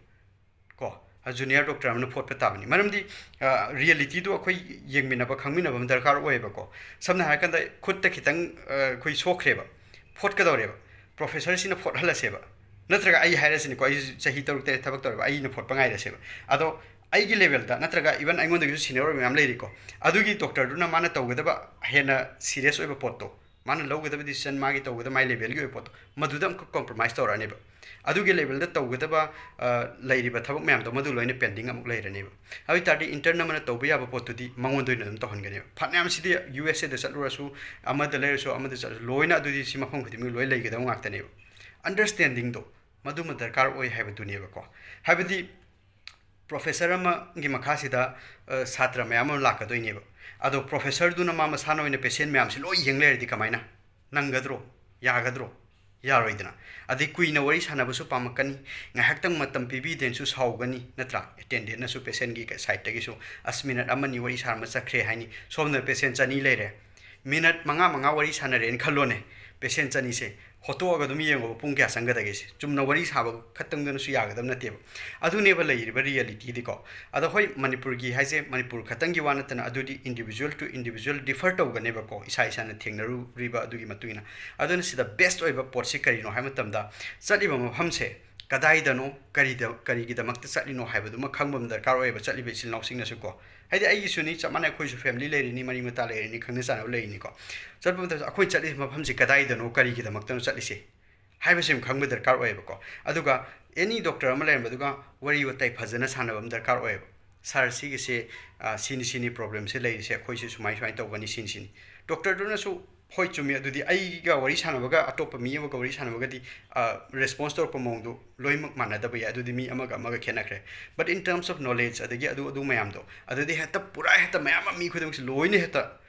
ꯀꯣ, ꯖꯨꯅꯤꯌꯔ ꯗꯣꯛꯇꯔ ꯑꯃꯅ ꯐꯣꯠꯄ ꯇꯥꯕꯅꯤ꯫ ꯃꯔꯝꯗꯤ, ꯑ, ꯔꯤꯌꯦꯂꯤꯇꯤꯗꯨ ꯑꯩꯈꯣꯏ ꯌꯦꯡꯃꯤꯟꯅꯕ, ꯈꯪꯃꯤꯟꯅꯕ ꯑꯃ ꯗꯔꯀꯥꯔ ꯑꯣꯏꯌꯦꯕꯀꯣ꯫ ꯁꯝꯅ ꯍꯥꯏꯔꯀꯥꯟꯗ, ꯈꯨꯠꯇ ꯈꯤꯇꯪ, ꯑ, ꯑꯩꯈꯣꯏ ꯁꯣꯛꯈ꯭ꯔꯦꯕ, ꯄ꯭ꯔꯣꯐꯦꯁꯔꯁꯤꯅ ꯐꯣꯠꯍꯜꯂꯁꯦꯕ, ꯅꯠꯇ꯭ꯔꯒ ꯑꯩ ꯍꯥꯏꯔꯁꯤꯅꯤꯀꯣ, ꯑꯩꯁꯨ ꯆꯍꯤ ꯇꯔꯨꯛ ꯇꯔꯦꯠ ꯊꯕꯛ ꯇꯧꯔꯦꯕ, ꯑꯩꯅ ꯐꯣꯠꯄ ꯉꯥꯏꯔꯁꯦꯕ꯫ ꯑꯗꯣ ꯑꯩꯒꯤ ꯂꯦꯚꯦꯜꯗ, ꯅꯠꯇ꯭ꯔꯒ ꯏꯚꯟ ꯑꯩꯉꯣꯟꯗꯒꯤꯁꯨ ꯁꯤꯅꯤꯌꯔ ꯑꯣꯏꯕ ꯃꯌꯥꯝ ꯂꯩꯔꯤꯀꯣ, ꯑꯗꯨꯒꯤ ꯗꯣꯛꯇꯔꯗꯨꯅ ꯃꯥꯅ ꯇꯧꯒꯗꯕ ꯍꯦꯟꯅ ꯁꯤꯔꯤꯌꯁ ꯑꯣꯏꯕ ꯄꯣꯠꯇꯣ, ꯃꯥꯅ ꯂꯧꯒꯗꯕ ꯗꯤꯁꯤꯖꯟ, ꯃꯥꯒꯤ ꯇꯧꯒꯗꯕ, ꯃꯥꯏ ꯂꯦꯚꯦꯜꯒꯤ ꯑꯣꯏꯕ ꯄꯣꯠꯇꯣ, ꯃꯗꯨꯗ ꯑꯃꯨꯛꯀ ꯀꯣꯝꯄ꯭ꯔꯣꯃꯥꯏꯁ ꯇꯧꯔꯛꯑꯅꯦꯕ꯫ ꯑꯗꯨꯒꯤ ꯂꯦꯚꯦꯜꯗ ꯇꯧꯒꯗꯕ, ꯑ, ꯂꯩꯔꯤꯕ ꯊꯕꯛ ꯃꯌꯥꯝꯗꯣ ꯃꯗꯨ ꯂꯣꯏꯅ ꯄꯦꯟꯗꯤꯡ ꯑꯃꯨꯛ ꯂꯩꯔꯅꯦꯕ꯫ ꯑꯗꯨ ꯑꯣꯏ ꯇꯥꯔꯗꯤ ꯏꯟꯇꯔꯟ ꯑꯃꯅ ꯇꯧꯕ ꯌꯥꯕ ꯄꯣꯠꯇꯨꯗꯤ ꯃꯉꯣꯟꯗ ꯑꯣꯏꯅ ꯑꯗꯨꯝ ꯇꯧꯍꯟꯒꯅꯦꯕ꯫ ꯐꯅꯌꯥꯝ ꯁꯤꯗꯤ ꯌꯨ ꯑꯦꯁ ꯑꯦꯗ ꯆꯠꯂꯨꯔꯁꯨ, ꯑꯃꯗ ꯂꯩꯔꯁꯨ, ꯑꯃꯗ ꯆꯠꯂꯁꯨ, ꯂꯣꯏꯅ ꯑꯗꯨꯗꯤ ꯁꯤ ꯃꯐꯝ ꯈꯨꯗꯤꯡꯃꯛ ꯂꯣꯏ ꯂꯩꯒꯗꯕ ꯉꯥꯛꯇꯅꯦꯕ꯫ ꯑꯟꯗꯔꯁ꯭ꯇꯦꯟꯗꯤꯡꯗꯣ ꯃꯗꯨꯃ ꯗꯔꯀꯥꯔ ꯑꯣꯏ ꯍꯥꯏꯕꯗꯨꯅꯦꯕꯀꯣ꯫ ꯍꯥꯏꯕꯗꯤ ꯄ꯭ꯔꯣꯐꯦꯁꯔ ꯑꯃꯒꯤ ꯃꯈꯥꯁꯤꯗ, ꯑ, ꯁꯥꯇ꯭ꯔ ꯃꯌꯥꯝ ꯑꯃ ꯂꯥꯛꯀꯗꯣꯏꯅꯦꯕ꯫ ꯑꯗꯣ ꯄ꯭ꯔꯣꯐꯦꯁꯔꯗꯨꯅ ꯃꯥ ꯃꯁꯥꯅ ꯑꯣꯏꯅ ꯄꯦꯁꯦꯟ ꯃꯌꯥꯝꯁꯤ ꯂꯣꯏ ꯌꯦꯡ ꯂꯩꯔꯗꯤ ꯀꯃꯥꯏꯅ? ꯅꯪꯒꯗ꯭ꯔꯣ? ꯌꯥꯒꯗ꯭ꯔꯣ? ꯌꯥꯔꯣꯏꯗꯅ꯫ ꯑꯗꯩ ꯀꯨꯏꯅ ꯋꯥꯔꯤ ꯁꯥꯟꯅꯕꯁꯨ ꯄꯥꯝꯃꯛꯀꯅꯤ, ꯉꯥꯏꯍꯥꯛꯇꯪ ꯃꯇꯝ ꯄꯤꯕꯤꯗꯦꯅꯁꯨ ꯁꯥꯎꯒꯅꯤ, ꯅꯠꯇ꯭ꯔꯥ? ꯑꯦꯇꯦꯟꯗꯦꯟꯅꯁꯨ ꯄꯦꯁꯦꯟꯒꯤ ꯁꯥꯏꯠꯇꯒꯤꯁꯨ, "ꯑꯁ, ꯃꯤꯅꯠ ꯑꯃꯅꯤ ꯋꯥꯔꯤ ꯁꯥꯔꯝꯃ ꯆꯠꯈ꯭ꯔꯦ" ꯍꯥꯏꯅꯤ꯫ ꯁꯣꯝꯗ ꯄꯦꯁꯦꯟ ꯆꯅꯤ ꯂꯩꯔꯦ, ꯃꯤꯅꯠ ꯃꯉꯥ, ꯃꯉꯥ ꯋꯥꯔꯤ ꯁꯥꯟꯅꯔꯦꯅ ꯈꯜꯂꯣꯅꯦ, ꯄꯦꯁꯦꯟ ꯆꯅꯤꯁꯦ꯫ ꯍꯣꯠꯇꯣꯛꯑꯒ ꯑꯗꯨꯝ ꯌꯦꯡꯉꯣꯕ, ꯄꯨꯡ ꯀꯌꯥ ꯆꯪꯒꯗꯒꯦ ꯁꯦ꯫ ꯆꯨꯝꯅ ꯋꯥꯔꯤ ꯁꯥꯕ ꯈꯛꯇꯪꯗꯨꯅꯁꯨ ꯌꯥꯒꯗꯕ ꯅꯠꯇꯦꯕ꯫ ꯑꯗꯨꯅꯦꯕ ꯂꯩꯔꯤꯕ ꯔꯤꯌꯦꯂꯤꯇꯤꯗꯤꯀꯣ꯫ ꯑꯗꯣ ꯍꯣꯏ, ꯃꯅꯤꯄꯨꯔꯒꯤ ꯍꯥꯏꯁꯦ ꯃꯅꯤꯄꯨꯔ ꯈꯛꯇꯪꯒꯤ ꯋꯥ ꯅꯠꯇꯅ, ꯑꯗꯨꯗꯤ individual to individual differ ꯇꯧꯒꯅꯦꯕꯀꯣ, ꯏꯁꯥ ꯏꯁꯥꯅ ꯊꯦꯡꯅꯔꯨꯔꯤꯕ ꯑꯗꯨꯒꯤ ꯃꯇꯨꯡ ꯏꯟꯅ꯫ ꯑꯗꯨꯅ ꯁꯤꯗ ꯕꯦꯁ ꯑꯣꯏꯕ ꯄꯣꯠꯁꯤ ꯀꯔꯤꯅꯣ ꯍꯥꯏꯕ ꯃꯇꯝꯗ, ꯆꯠꯂꯤꯕ ꯃꯐꯝꯁꯦ ꯀꯗꯥꯏꯗꯅꯣ, ꯀꯔꯤꯗ, ꯀꯔꯤꯒꯤꯗꯃꯛꯇ ꯆꯠꯂꯤꯅꯣ ꯍꯥꯏꯕꯗꯨꯃ ꯈꯪꯕ ꯑꯃ ꯗꯔꯀꯥꯔ ꯑꯣꯏꯌꯦꯕ, ꯆꯠꯂꯤꯕ ꯏꯆꯤꯜ ꯏꯅꯥꯎꯁꯤꯡꯅꯁꯨꯀꯣ꯫ ꯍꯥꯏꯗꯤ ꯑꯩꯒꯤꯁꯨꯅꯤ, ꯆꯞ ꯃꯥꯟꯅꯩ, ꯑꯩꯈꯣꯏꯁꯨ family ꯂꯩꯔꯤꯅꯤ, ꯃꯔꯤ ꯃꯇꯥ ꯂꯩꯔꯤꯅꯤ, ꯈꯪꯅ ꯆꯥꯟꯅꯕ ꯂꯩꯔꯤꯅꯤꯀꯣ꯫ ꯆꯠꯄ ꯃꯇꯝꯗ ꯑꯩꯈꯣꯏ ꯆꯠꯂꯤꯕ ꯃꯐꯝꯁꯤ ꯀꯗꯥꯏꯗꯅꯣ, ꯀꯔꯤꯒꯤꯗꯃꯛꯇꯅꯣ ꯆꯠꯂꯤꯁꯦ ꯍꯥꯏꯕꯁꯤ ꯑꯃ ꯈꯪꯕ ꯗꯔꯀꯥꯔ ꯑꯣꯏꯌꯦꯕꯀꯣ꯫ ꯑꯗꯨꯒ any doctor ꯑꯃ ꯂꯩꯔꯝꯕꯗꯨꯒ ꯋꯥꯔꯤ ꯋꯥꯇꯥꯏ ꯐꯖꯅ ꯁꯥꯟꯅꯕ ꯑꯃ ꯗꯔꯀꯥꯔ ꯑꯣꯏꯌꯦꯕ꯫ "Sir, ꯁꯤꯒꯤꯁꯦ, ꯑ, ꯁꯤꯅꯤ, ꯁꯤꯅꯤ problemꯁꯦ ꯂꯩꯔꯤꯁꯦ, ꯑꯩꯈꯣꯏꯁꯦ ꯁꯨꯃꯥꯏ ꯁꯨꯃꯥꯏꯅ ꯇꯧꯕꯅꯤ, ꯁꯤꯅꯤ, ꯁꯤꯅꯤ"꯫ Doctorꯗꯨꯅꯁꯨ "ꯍꯣꯏ, ꯆꯨꯝꯃꯤ, ꯑꯗꯨꯗꯤ ꯑꯩꯒ ꯋꯥꯔꯤ ꯁꯥꯟꯅꯕꯒ ꯑꯇꯣꯞꯄ ꯃꯤ ꯑꯃꯒ ꯋꯥꯔꯤ ꯁꯥꯟꯅꯕꯒꯗꯤ, ꯑ, response ꯇꯧꯔꯛꯄ ꯃꯑꯣꯡꯗꯣ ꯂꯣꯏꯅꯃꯛ ꯃꯥꯟꯅꯗꯕ ꯌꯥꯏ, ꯑꯗꯨꯗꯤ ꯃꯤ ꯑꯃꯒ ꯑꯃꯒ ꯈꯦꯠꯅꯈ꯭ꯔꯦ꯫ But in terms of knowledge, ꯑꯗꯒꯤ ꯑꯗꯨ, ꯑꯗꯨ ꯃꯌꯥꯝꯗꯣ, ꯑꯗꯨꯗꯤ ꯍꯦꯛꯇ ꯄꯨꯔꯥ, ꯍꯦꯛꯇ ꯃꯌꯥꯝ ꯑꯃ ꯃꯤ ꯈꯨꯗꯤꯡꯃꯛꯁꯦ ꯂꯣꯏꯅ ꯍꯦꯛꯇ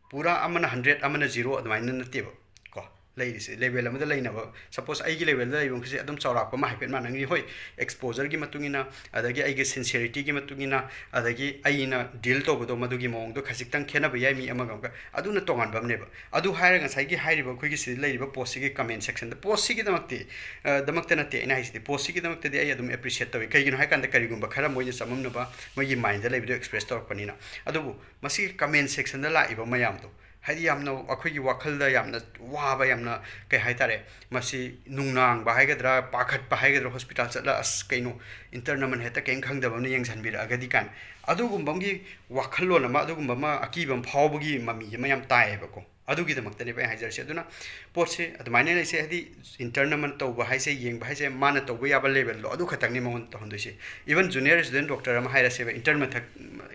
ꯄꯨꯔꯥ ꯑꯃꯅ hundred, ꯑꯃꯅ zero ꯑꯗꯨꯃꯥꯏꯅ ꯅꯠꯇꯦꯕ꯫ ꯀꯣ, ꯂꯩꯔꯤꯁꯦ level ꯑꯃꯗ ꯂꯩꯅꯕ, suppose ꯑꯩꯒꯤ levelꯗ ꯂꯩꯕ ꯃꯈꯩꯁꯦ ꯑꯗꯨꯝ ꯆꯥꯎꯔꯥꯛꯄ ꯑꯃ ꯍꯥꯏꯐꯦꯠ ꯃꯥꯟꯅꯒꯅꯤ꯫ ꯍꯣꯏ, exposureꯒꯤ ꯃꯇꯨꯡ ꯏꯟꯅ, ꯑꯗꯒꯤ ꯑꯩꯒꯤ sinceritygꯤ ꯃꯇꯨꯡ ꯏꯟꯅ, ꯑꯗꯒꯤ ꯑꯩꯅ deal ꯇꯧꯕꯗꯣ, ꯃꯗꯨꯒꯤ ꯃꯑꯣꯡꯗꯣ ꯈꯖꯤꯛꯇꯪ ꯈꯦꯠꯅꯕ ꯌꯥꯏ ꯃꯤ ꯑꯃꯒ ꯑꯃꯒ, ꯑꯗꯨꯅ ꯇꯣꯉꯥꯟꯕ ꯑꯃꯅꯦꯕ꯫ ꯑꯗꯨ ꯍꯥꯏꯔꯒ ꯉꯁꯥꯏꯒꯤ ꯍꯥꯏꯔꯤꯕ ꯑꯩꯈꯣꯏꯒꯤ ꯁꯤꯗ ꯂꯩꯔꯤꯕ postꯁꯤꯒꯤ comment sectionꯗ, postꯁꯤꯒꯤꯗꯃꯛꯇꯤ, ꯑ, ꯗꯃꯛꯇ ꯅꯠꯇꯦ ꯑꯩꯅ ꯍꯥꯏꯁꯤꯗꯤ, postꯁꯤꯒꯤꯗꯃꯛꯇꯗꯤ ꯑꯩ ꯑꯗꯨꯝ appreciate ꯇꯧꯏ꯫ ꯀꯩꯒꯤꯅꯣ ꯍꯥꯏꯀꯥꯟꯗ ꯀꯔꯤꯒꯨꯝꯕ ꯈꯔ ꯃꯣꯏꯅ ꯆꯃꯝꯅꯕ ꯃꯣꯏꯒꯤ mindꯗ ꯂꯩꯕꯗꯣ express ꯇꯧꯔꯛꯄꯅꯤꯅ꯫ ꯑꯗꯨꯕꯨ ꯃꯁꯤꯒꯤ comment sectionꯗ ꯂꯥꯛꯏꯕ ꯃꯌꯥꯝꯗꯣ, ꯍꯥꯏꯗꯤ ꯌꯥꯝꯅ ꯑꯩꯈꯣꯏꯒꯤ ꯋꯥꯈꯜꯗ ꯌꯥꯝꯅ ꯋꯥꯕ, ꯌꯥꯝꯅ, ꯀꯩ ꯍꯥꯏꯇꯥꯔꯦ, ꯃꯁꯤ ꯅꯨꯡꯅꯥꯡꯕ ꯍꯥꯏꯒꯗ꯭ꯔꯥ, ꯄꯥꯈꯠꯄ ꯍꯥꯏꯒꯗ꯭ꯔꯥ, hospital ꯆꯠꯂ "ꯑꯁ, ꯀꯩꯅꯣ, intern ꯑꯃꯅ ꯍꯦꯛꯇ ꯀꯩꯝ ꯈꯪꯗꯕ ꯑꯃꯅ ꯌꯦꯡꯁꯤꯟꯕꯤꯔꯛꯑꯒꯗꯤ" ꯀꯥꯏꯅ ꯑꯗꯨꯒꯨꯝꯕꯒꯤ ꯋꯥꯈꯜꯂꯣꯟ ꯑꯃ, ꯑꯗꯨꯒꯨꯝꯕ ꯑꯃ, ꯑꯀꯤꯕ ꯑꯃ ꯐꯥꯎꯕꯒꯤ ꯃꯃꯤ ꯑꯃ ꯌꯥꯝ ꯇꯥꯏꯌꯦꯕꯀꯣ꯫ ꯑꯗꯨꯒꯤꯗꯃꯛꯇꯅꯦꯕ ꯑꯩ ꯍꯥꯏꯖꯔꯤꯁꯦ꯫ ꯑꯗꯨꯅ ꯄꯣꯠꯁꯦ ꯑꯗꯨꯃꯥꯏꯅ ꯂꯩꯁꯦ, ꯍꯥꯏꯗꯤ intern ꯑꯃ ꯇꯧꯕ ꯍꯥꯏꯁꯦ, ꯌꯦꯡꯕ ꯍꯥꯏꯁꯦ, ꯃꯥꯅ ꯇꯧꯕ ꯌꯥꯕ levelꯗꯣ ꯑꯗꯨ ꯈꯛꯇꯪꯅꯦ ꯃꯉꯣꯟꯗ ꯇꯧꯍꯟꯗꯣꯏꯁꯦ꯫ Even junior resident doctor ꯑꯃ ꯍꯥꯏꯔꯁꯦꯕ, intern ꯃꯊꯛ,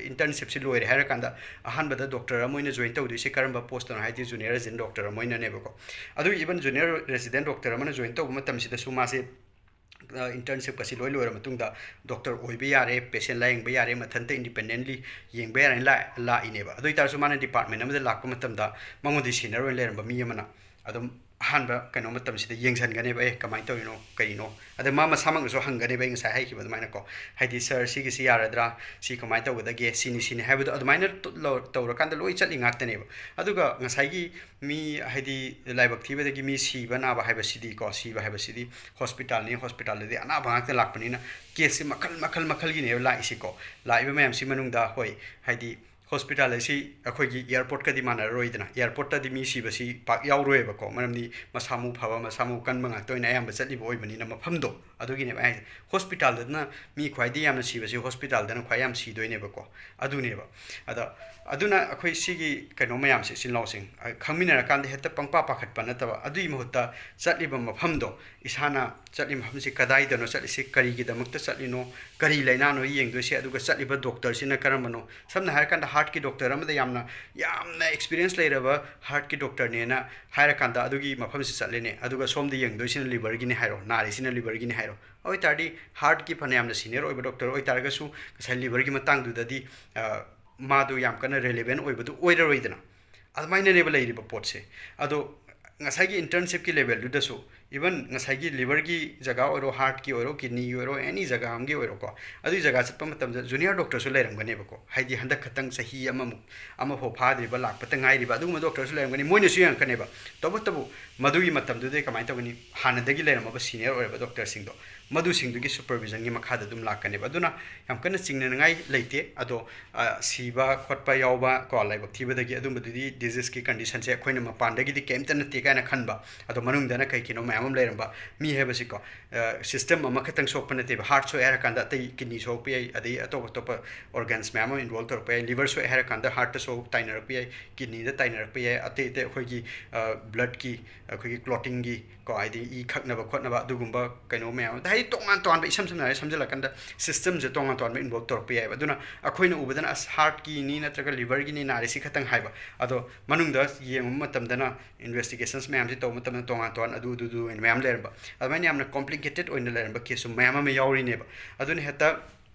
internshipꯁꯤ ꯂꯣꯏꯔꯦ ꯍꯥꯏꯔꯀꯥꯟꯗ ꯑꯍꯥꯟꯕꯗ doctor ꯑꯃ ꯑꯣꯏꯅ join ꯇꯧꯗꯣꯏꯁꯦ ꯀꯔꯝꯕ postꯇꯅꯣ ꯍꯥꯏꯗꯤ junior resident doctor ꯑꯃ ꯑꯣꯏꯅꯅꯦꯕꯀꯣ꯫ ꯑꯗꯨ even junior resident doctor ꯑꯃꯅ join ꯇꯧꯕ ꯃꯇꯝꯁꯤꯗꯁꯨ ꯃꯥꯁꯦ, ꯑ, internship ꯑꯁꯤ ꯂꯣꯏ ꯂꯣꯏꯔ ꯃꯇꯨꯡꯗ doctor ꯑꯣꯏꯕ ꯌꯥꯔꯦ, patient ꯂꯥꯌꯦꯡꯕ ꯌꯥꯔꯦ, ꯃꯊꯟꯇ independently ꯌꯦꯡꯕ ꯌꯥꯔꯦꯅ ꯂꯥ-, ꯂꯥꯛꯏꯅꯦꯕ꯫ ꯑꯗꯨ ꯑꯣꯏꯇꯥꯔꯁꯨ ꯃꯥꯅ department ꯑꯃꯗ ꯂꯥꯛꯄ ꯃꯇꯝꯗ ꯃꯉꯣꯟꯗ senior ꯑꯣꯏꯅ ꯂꯩꯔꯝꯕ ꯃꯤ ꯑꯃꯅ ꯑꯗꯨꯝ ꯑꯍꯥꯟꯕ ꯀꯩꯅꯣ ꯃꯇꯝꯁꯤꯗ ꯌꯦꯡꯁꯤꯟꯒꯅꯦꯕ, "ꯑꯦ, ꯀꯃꯥꯏꯅ ꯇꯧꯔꯤꯅꯣ, ꯀꯔꯤꯅꯣ?" ꯑꯗ ꯃꯥ ꯃꯁꯥꯃꯛꯅꯁꯨ ꯍꯪꯒꯅꯦꯕ, ꯑꯩ ꯉꯁꯥꯏ ꯍꯥꯏꯈꯤꯕ ꯑꯗꯨꯃꯥꯏꯅ ꯀꯣ, ꯍꯥꯏꯗꯤ, "Sir, ꯁꯤꯒꯤꯁꯤ ꯌꯥꯔꯗ꯭ꯔꯥ? ꯁꯤ ꯀꯃꯥꯏꯅ ꯇꯧꯒꯗꯒꯦ? ꯁꯤꯅꯤ, ꯁꯤꯅꯤ" ꯍꯥꯏꯕꯗꯣ ꯑꯗꯨꯃꯥꯏꯅ ꯇꯨ-, ꯂꯧ-, ꯇꯧꯔꯀꯥꯟꯗ ꯂꯣꯏ ꯆꯠꯂꯤ ꯉꯥꯛꯇꯅꯦꯕ꯫ ꯑꯗꯨꯒ ꯉꯁꯥꯏꯒꯤ ꯃꯤ, ꯍꯥꯏꯗꯤ, ꯂꯥꯏꯕꯛ ꯊꯤꯕꯗꯒꯤ ꯃꯤ ꯁꯤꯕ ꯅꯥꯕ ꯍꯥꯏꯕꯁꯤꯗꯤꯀꯣ, ꯁꯤꯕ ꯍꯥꯏꯕꯁꯤꯗꯤ hospitalꯅꯤ, hospitalꯗꯗꯤ ꯑꯅꯥꯕ ꯉꯥꯛꯇ ꯂꯥꯛꯄꯅꯤꯅ caseꯁꯦ ꯃꯈꯜ, ꯃꯈꯜ, ꯃꯈꯜꯒꯤꯅꯦꯕ ꯂꯥꯛꯏꯁꯤꯀꯣ꯫ ꯂꯥꯛꯏꯕ ꯃꯌꯥꯝꯁꯤ ꯃꯅꯨꯡꯗ, ꯍꯣꯏ, ꯍꯥꯏꯗꯤ, ꯍꯣꯁꯄꯤꯇꯥꯜ ꯑꯁꯤ ꯑꯩꯈꯣꯏꯒꯤ ꯑꯦꯌꯥꯔꯄꯣꯔꯠꯀꯗꯤ ꯃꯥꯟꯅꯔꯔꯣꯏꯗꯅ꯫ ꯑꯦꯌꯥꯔꯄꯣꯔꯠꯇꯗꯤ ꯃꯤ ꯁꯤꯕꯁꯤ ꯄꯥꯛ ꯌꯥꯎꯔꯣꯏꯕꯀꯣ, ꯃꯔꯝꯗꯤ ꯃꯁꯥ ꯃꯎ ꯐꯕ, ꯃꯁꯥ ꯃꯎ ꯀꯟꯕ ꯉꯥꯛꯇ ꯑꯣꯏꯅ ꯑꯌꯥꯝꯕ ꯆꯠꯂꯤꯕ ꯑꯣꯏꯕꯅꯤꯅ ꯃꯐꯝꯗꯣ꯫ ꯑꯗꯨꯒꯤꯅꯦꯕ ꯑꯩ ꯍꯥꯏꯁꯦ, ꯍꯣꯁꯄꯤꯇꯥꯜꯗꯅ ꯃꯤ ꯈ꯭ꯋꯥꯏꯗꯒꯤ ꯌꯥꯝꯅ ꯁꯤꯕꯁꯤ ꯍꯣꯁꯄꯤꯇꯥꯜꯗꯅ ꯈ꯭ꯋꯥꯏ ꯌꯥꯝ ꯁꯤꯗꯣꯏꯅꯦꯕꯀꯣ꯫ ꯑꯗꯨꯅꯦꯕ꯫ ꯑꯗ ꯑꯗꯨꯅ ꯑꯩꯈꯣꯏ ꯁꯤꯒꯤ ꯀꯩꯅꯣ ꯃꯌꯥꯝꯁꯦ, ꯏꯆꯤꯜ ꯏꯅꯥꯎꯁꯤꯡ, ꯑ, ꯈꯪꯃꯤꯟꯅꯔꯀꯥꯟꯗ ꯍꯦꯛꯇ ꯄꯪꯄꯥ ꯄꯥꯈꯠꯄ ꯅꯠꯇꯕ, ꯑꯗꯨꯒꯤ ꯃꯍꯨꯠꯇ ꯆꯠꯂꯤꯕ ꯃꯐꯝꯗꯣ, ꯏꯁꯥꯅ ꯆꯠꯂꯤꯕ ꯃꯐꯝꯁꯤ ꯀꯗꯥꯏꯗꯅꯣ ꯆꯠꯂꯤꯁꯤ, ꯀꯔꯤꯒꯤꯗꯃꯛꯇ ꯆꯠꯂꯤꯅꯣ, ꯀꯔꯤ ꯂꯥꯏꯅꯥꯅꯣ ꯌꯦꯡꯗꯣꯏꯁꯦ, ꯑꯗꯨꯒ ꯆꯠꯂꯤꯕ ꯗꯣꯛꯇꯔꯁꯤꯅ ꯀꯔꯝꯕꯅꯣ꯫ ꯁꯝꯅ ꯍꯥꯏꯔꯀꯥꯟꯗ ꯍꯥꯔꯠꯀꯤ ꯗꯣꯛꯇꯔ ꯑꯃꯗ ꯌꯥꯝꯅ, ꯌꯥꯝꯅ ꯑꯦꯛꯁꯄꯤꯔꯤꯌꯦꯟꯁ ꯂꯩꯔꯕ ꯍꯥꯔꯠꯀꯤ ꯗꯣꯛꯇꯔꯅꯦꯅ ꯍꯥꯏꯔꯀꯥꯟꯗ ꯑꯗꯨꯒꯤ ꯃꯐꯝꯁꯤ ꯆꯠꯂꯦꯅꯦ, ꯑꯗꯨꯒ ꯁꯣꯝꯗ ꯌꯦꯡꯗꯣꯏꯁꯤꯅ ꯂꯤꯚꯔꯒꯤꯅꯤ ꯍꯥꯏꯔꯣ, ꯅꯥꯔꯤꯁꯤꯅ ꯂꯤꯚꯔꯒꯤꯅꯤ ꯍꯥꯏꯔꯣ꯫ ꯑꯗꯨ ꯑꯣꯏꯇꯥꯔꯗꯤ ꯍꯥꯔꯠꯀꯤ ꯐꯅꯌꯥꯝꯅ ꯁꯤꯅꯤꯌꯔ ꯑꯣꯏꯕ ꯗꯣꯛꯇꯔ ꯑꯣꯏꯇꯥꯔꯒꯁꯨ ꯉꯁꯥꯏ ꯂꯤꯚꯔꯒꯤ ꯃꯇꯥꯡꯗꯨꯗꯗꯤ, ꯑ, ꯃꯥꯗꯨ ꯌꯥꯝ ꯀꯟꯅ ꯔꯦꯂꯦꯚꯦꯟ ꯑꯣꯏꯕꯗꯨ ꯑꯣꯏꯔꯔꯣꯏꯗꯅ꯫ ꯑꯗꯨꯃꯥꯏꯅꯅꯦꯕ ꯂꯩꯔꯤꯕ ꯄꯣꯠꯁꯦ꯫ ꯑꯗꯣ ꯉꯁꯥꯏꯒꯤ ꯏꯟꯇꯔꯟꯁꯤꯞꯀꯤ ꯂꯦꯚꯦꯜꯗꯨꯗꯁꯨ, ꯏꯚꯟ ꯉꯁꯥꯏꯒꯤ ꯂꯤꯚꯔꯒꯤ ꯖꯒꯥ ꯑꯣꯏꯔꯣ, ꯍꯥꯔꯠꯀꯤ ꯑꯣꯏꯔꯣ, ꯀꯤꯗꯅꯤꯒꯤ ꯑꯣꯏꯔꯣ, ꯑꯦꯅꯤ ꯖꯒꯥ ꯑꯃꯒꯤ ꯑꯣꯏꯔꯣꯀꯣ, ꯑꯗꯨꯒꯤ ꯖꯒꯥ ꯆꯠꯄ ꯃꯇꯝꯗ ꯖꯨꯅꯤꯌꯔ ꯗꯣꯛꯇꯔꯁꯨ ꯂꯩꯔꯝꯒꯅꯦꯕꯀꯣ꯫ ꯍꯥꯏꯗꯤ ꯍꯟꯗꯛ ꯈꯛꯇꯪ ꯆꯍꯤ ꯑꯃꯃꯨꯛ, ꯑꯃꯐꯥꯎ ꯐꯥꯗ꯭ꯔꯤꯕ, ꯂꯥꯛꯄꯇ ꯉꯥꯏꯔꯤꯕ ꯑꯗꯨꯒꯨꯝꯕ ꯗꯣꯛꯇꯔꯁꯨ ꯂꯩꯔꯝꯒꯅꯤ, ꯃꯣꯏꯅꯁꯨ ꯌꯦꯡꯉꯛꯀꯅꯦꯕ꯫ ꯇꯧꯕꯇꯕꯨ ꯃꯗꯨꯒꯤ ꯃꯇꯝꯗꯨꯗꯤ ꯀꯃꯥꯏꯅ ꯇꯧꯒꯅꯤ? ꯍꯥꯟꯅꯗꯒꯤ ꯂꯩꯔꯝꯃꯕ ꯁꯤꯅꯤꯌꯔ ꯑꯣꯏꯔꯕ ꯗꯣꯛꯇꯔꯁꯤꯡꯗꯣ, ꯃꯗꯨꯁꯤꯡꯗꯨꯒꯤ ꯁꯨꯄꯔꯚꯤꯖꯟꯒꯤ ꯃꯈꯥꯗ ꯑꯗꯨꯝ ꯂꯥꯛꯀꯅꯦꯕ꯫ ꯑꯗꯨꯅ ꯌꯥꯝ ꯀꯟꯅ ꯆꯤꯡꯅꯅꯤꯡꯉꯥꯏ ꯂꯩꯇꯦ꯫ ꯑꯗꯣ, ꯑ, ꯁꯤꯕ ꯈꯣꯠꯄ ꯌꯥꯎꯕ ꯀꯣ, ꯂꯥꯏꯕꯛ ꯊꯤꯕꯗꯒꯤ, ꯑꯗꯨꯝꯕꯗꯨꯗꯤ ꯗꯤꯖꯤꯁꯀꯤ ꯀꯟꯗꯤꯁꯟꯁꯦ ꯑꯩꯈꯣꯏꯅ ꯃꯄꯥꯟꯗꯒꯤꯗꯤ ꯀꯩꯝꯇ ꯅꯠꯇꯦ ꯀꯥꯏꯅ ꯈꯟꯕ, ꯑꯗꯣ ꯃꯅꯨꯡꯗꯅ ꯀꯩ ꯀꯩꯅꯣ ꯃꯌꯥꯝ ꯑꯃ ꯂꯩꯔꯝꯕ꯫ ꯃꯤ ꯍꯥꯏꯕꯁꯤꯀꯣ, ꯑ, ꯁꯤꯁꯇꯦꯝ ꯑꯃꯈꯛꯇꯪ ꯁꯣꯛꯄ ꯅꯠꯇꯦꯕ꯫ ꯍꯥꯔꯠ ꯁꯣꯛꯑꯦ ꯍꯥꯏꯔꯀꯥꯟꯗ ꯑꯇꯩ ꯀꯤꯗꯅꯤ ꯁꯣꯛꯄ ꯌꯥꯏ, ꯑꯗꯩ ꯑꯇꯣꯞ ꯑꯇꯣꯞꯄ ꯑꯣꯔꯒꯟꯁ ꯃꯌꯥꯝ ꯑꯃ ꯏꯟꯚꯣꯜꯕ ꯇꯧꯔꯛꯄ ꯌꯥꯏ꯫ ꯂꯤꯚꯔ ꯁꯣꯛꯑꯦ ꯍꯥꯏꯔꯀꯥꯟꯗ ꯍꯥꯔꯠꯇ ꯁꯣꯛ ꯇꯥꯏꯅꯔꯛꯄ ꯌꯥꯏ, ꯀꯤꯗꯅꯤꯗ ꯇꯥꯏꯅꯔꯛꯄ ꯌꯥꯏ, ꯑꯇꯩ ꯑꯇꯩ ꯑꯩꯈꯣꯏꯒꯤ, ꯑ, ꯕ꯭ꯂꯗꯀꯤ, ꯑꯩꯈꯣꯏꯒꯤ ꯀ꯭ꯂꯣꯇꯤꯡꯒꯤ ꯀꯣ, ꯍꯥꯏꯗꯤ ꯏ ꯈꯛꯅꯕ ꯈꯣꯠꯅꯕ ꯑꯗꯨꯒꯨꯝꯕ ꯀꯩꯅꯣ ꯃꯌꯥꯝ ꯑꯃ, ꯍꯥꯏꯗꯤ ꯇꯣꯉꯥꯟ ꯇꯣꯉꯥꯟꯕ, ꯏꯁꯝ ꯁꯝꯅ ꯍꯥꯏꯔ ꯁꯝꯖꯜꯂꯀꯥꯟꯗ ꯁꯤꯁꯇꯦꯝꯁꯦ ꯇꯣꯉꯥꯟ ꯇꯣꯉꯥꯟꯕ ꯏꯟꯚꯣꯜꯕ ꯇꯧꯔꯛꯄ ꯌꯥꯏꯕ꯫ ꯑꯗꯨꯅ ꯑꯩꯈꯣꯏꯅ ꯎꯕꯗꯅ ꯑꯁ ꯍꯥꯔꯠꯀꯤꯅꯤ ꯅꯠꯇ꯭ꯔꯒ ꯂꯤꯚꯔꯒꯤꯅꯤ ꯅꯥꯔꯤꯁꯤ ꯈꯛꯇꯪ ꯍꯥꯏꯕ, ꯑꯗꯣ ꯃꯅꯨꯡꯗ ꯌꯦꯡꯕ ꯃꯇꯝꯗꯅ ꯏꯟꯚꯦꯁꯇꯤꯒꯦꯁꯟꯁ ꯃꯌꯥꯝꯁꯦ ꯇꯧꯕ ꯃꯇꯝꯗ ꯇꯣꯉꯥꯟ ꯇꯣꯉꯥꯟ ꯑꯗꯨ ꯑꯗꯨ ꯑꯗꯨ ꯑꯣꯏꯅ ꯃꯌꯥꯝ ꯂꯩꯔꯝꯕ, ꯑꯗꯨꯃꯥꯏꯅ ꯌꯥꯝꯅ ꯀꯣꯝꯄ꯭ꯂꯤꯀꯦꯇꯦꯠ ꯑꯣꯏꯅ ꯂꯩꯔꯝꯕ ꯀꯦꯁꯁꯨ ꯃꯌꯥꯝ ꯑꯃ ꯌꯥꯎꯔꯤꯅꯦꯕ꯫ ꯑꯗꯨꯅ ꯍꯦꯛꯇ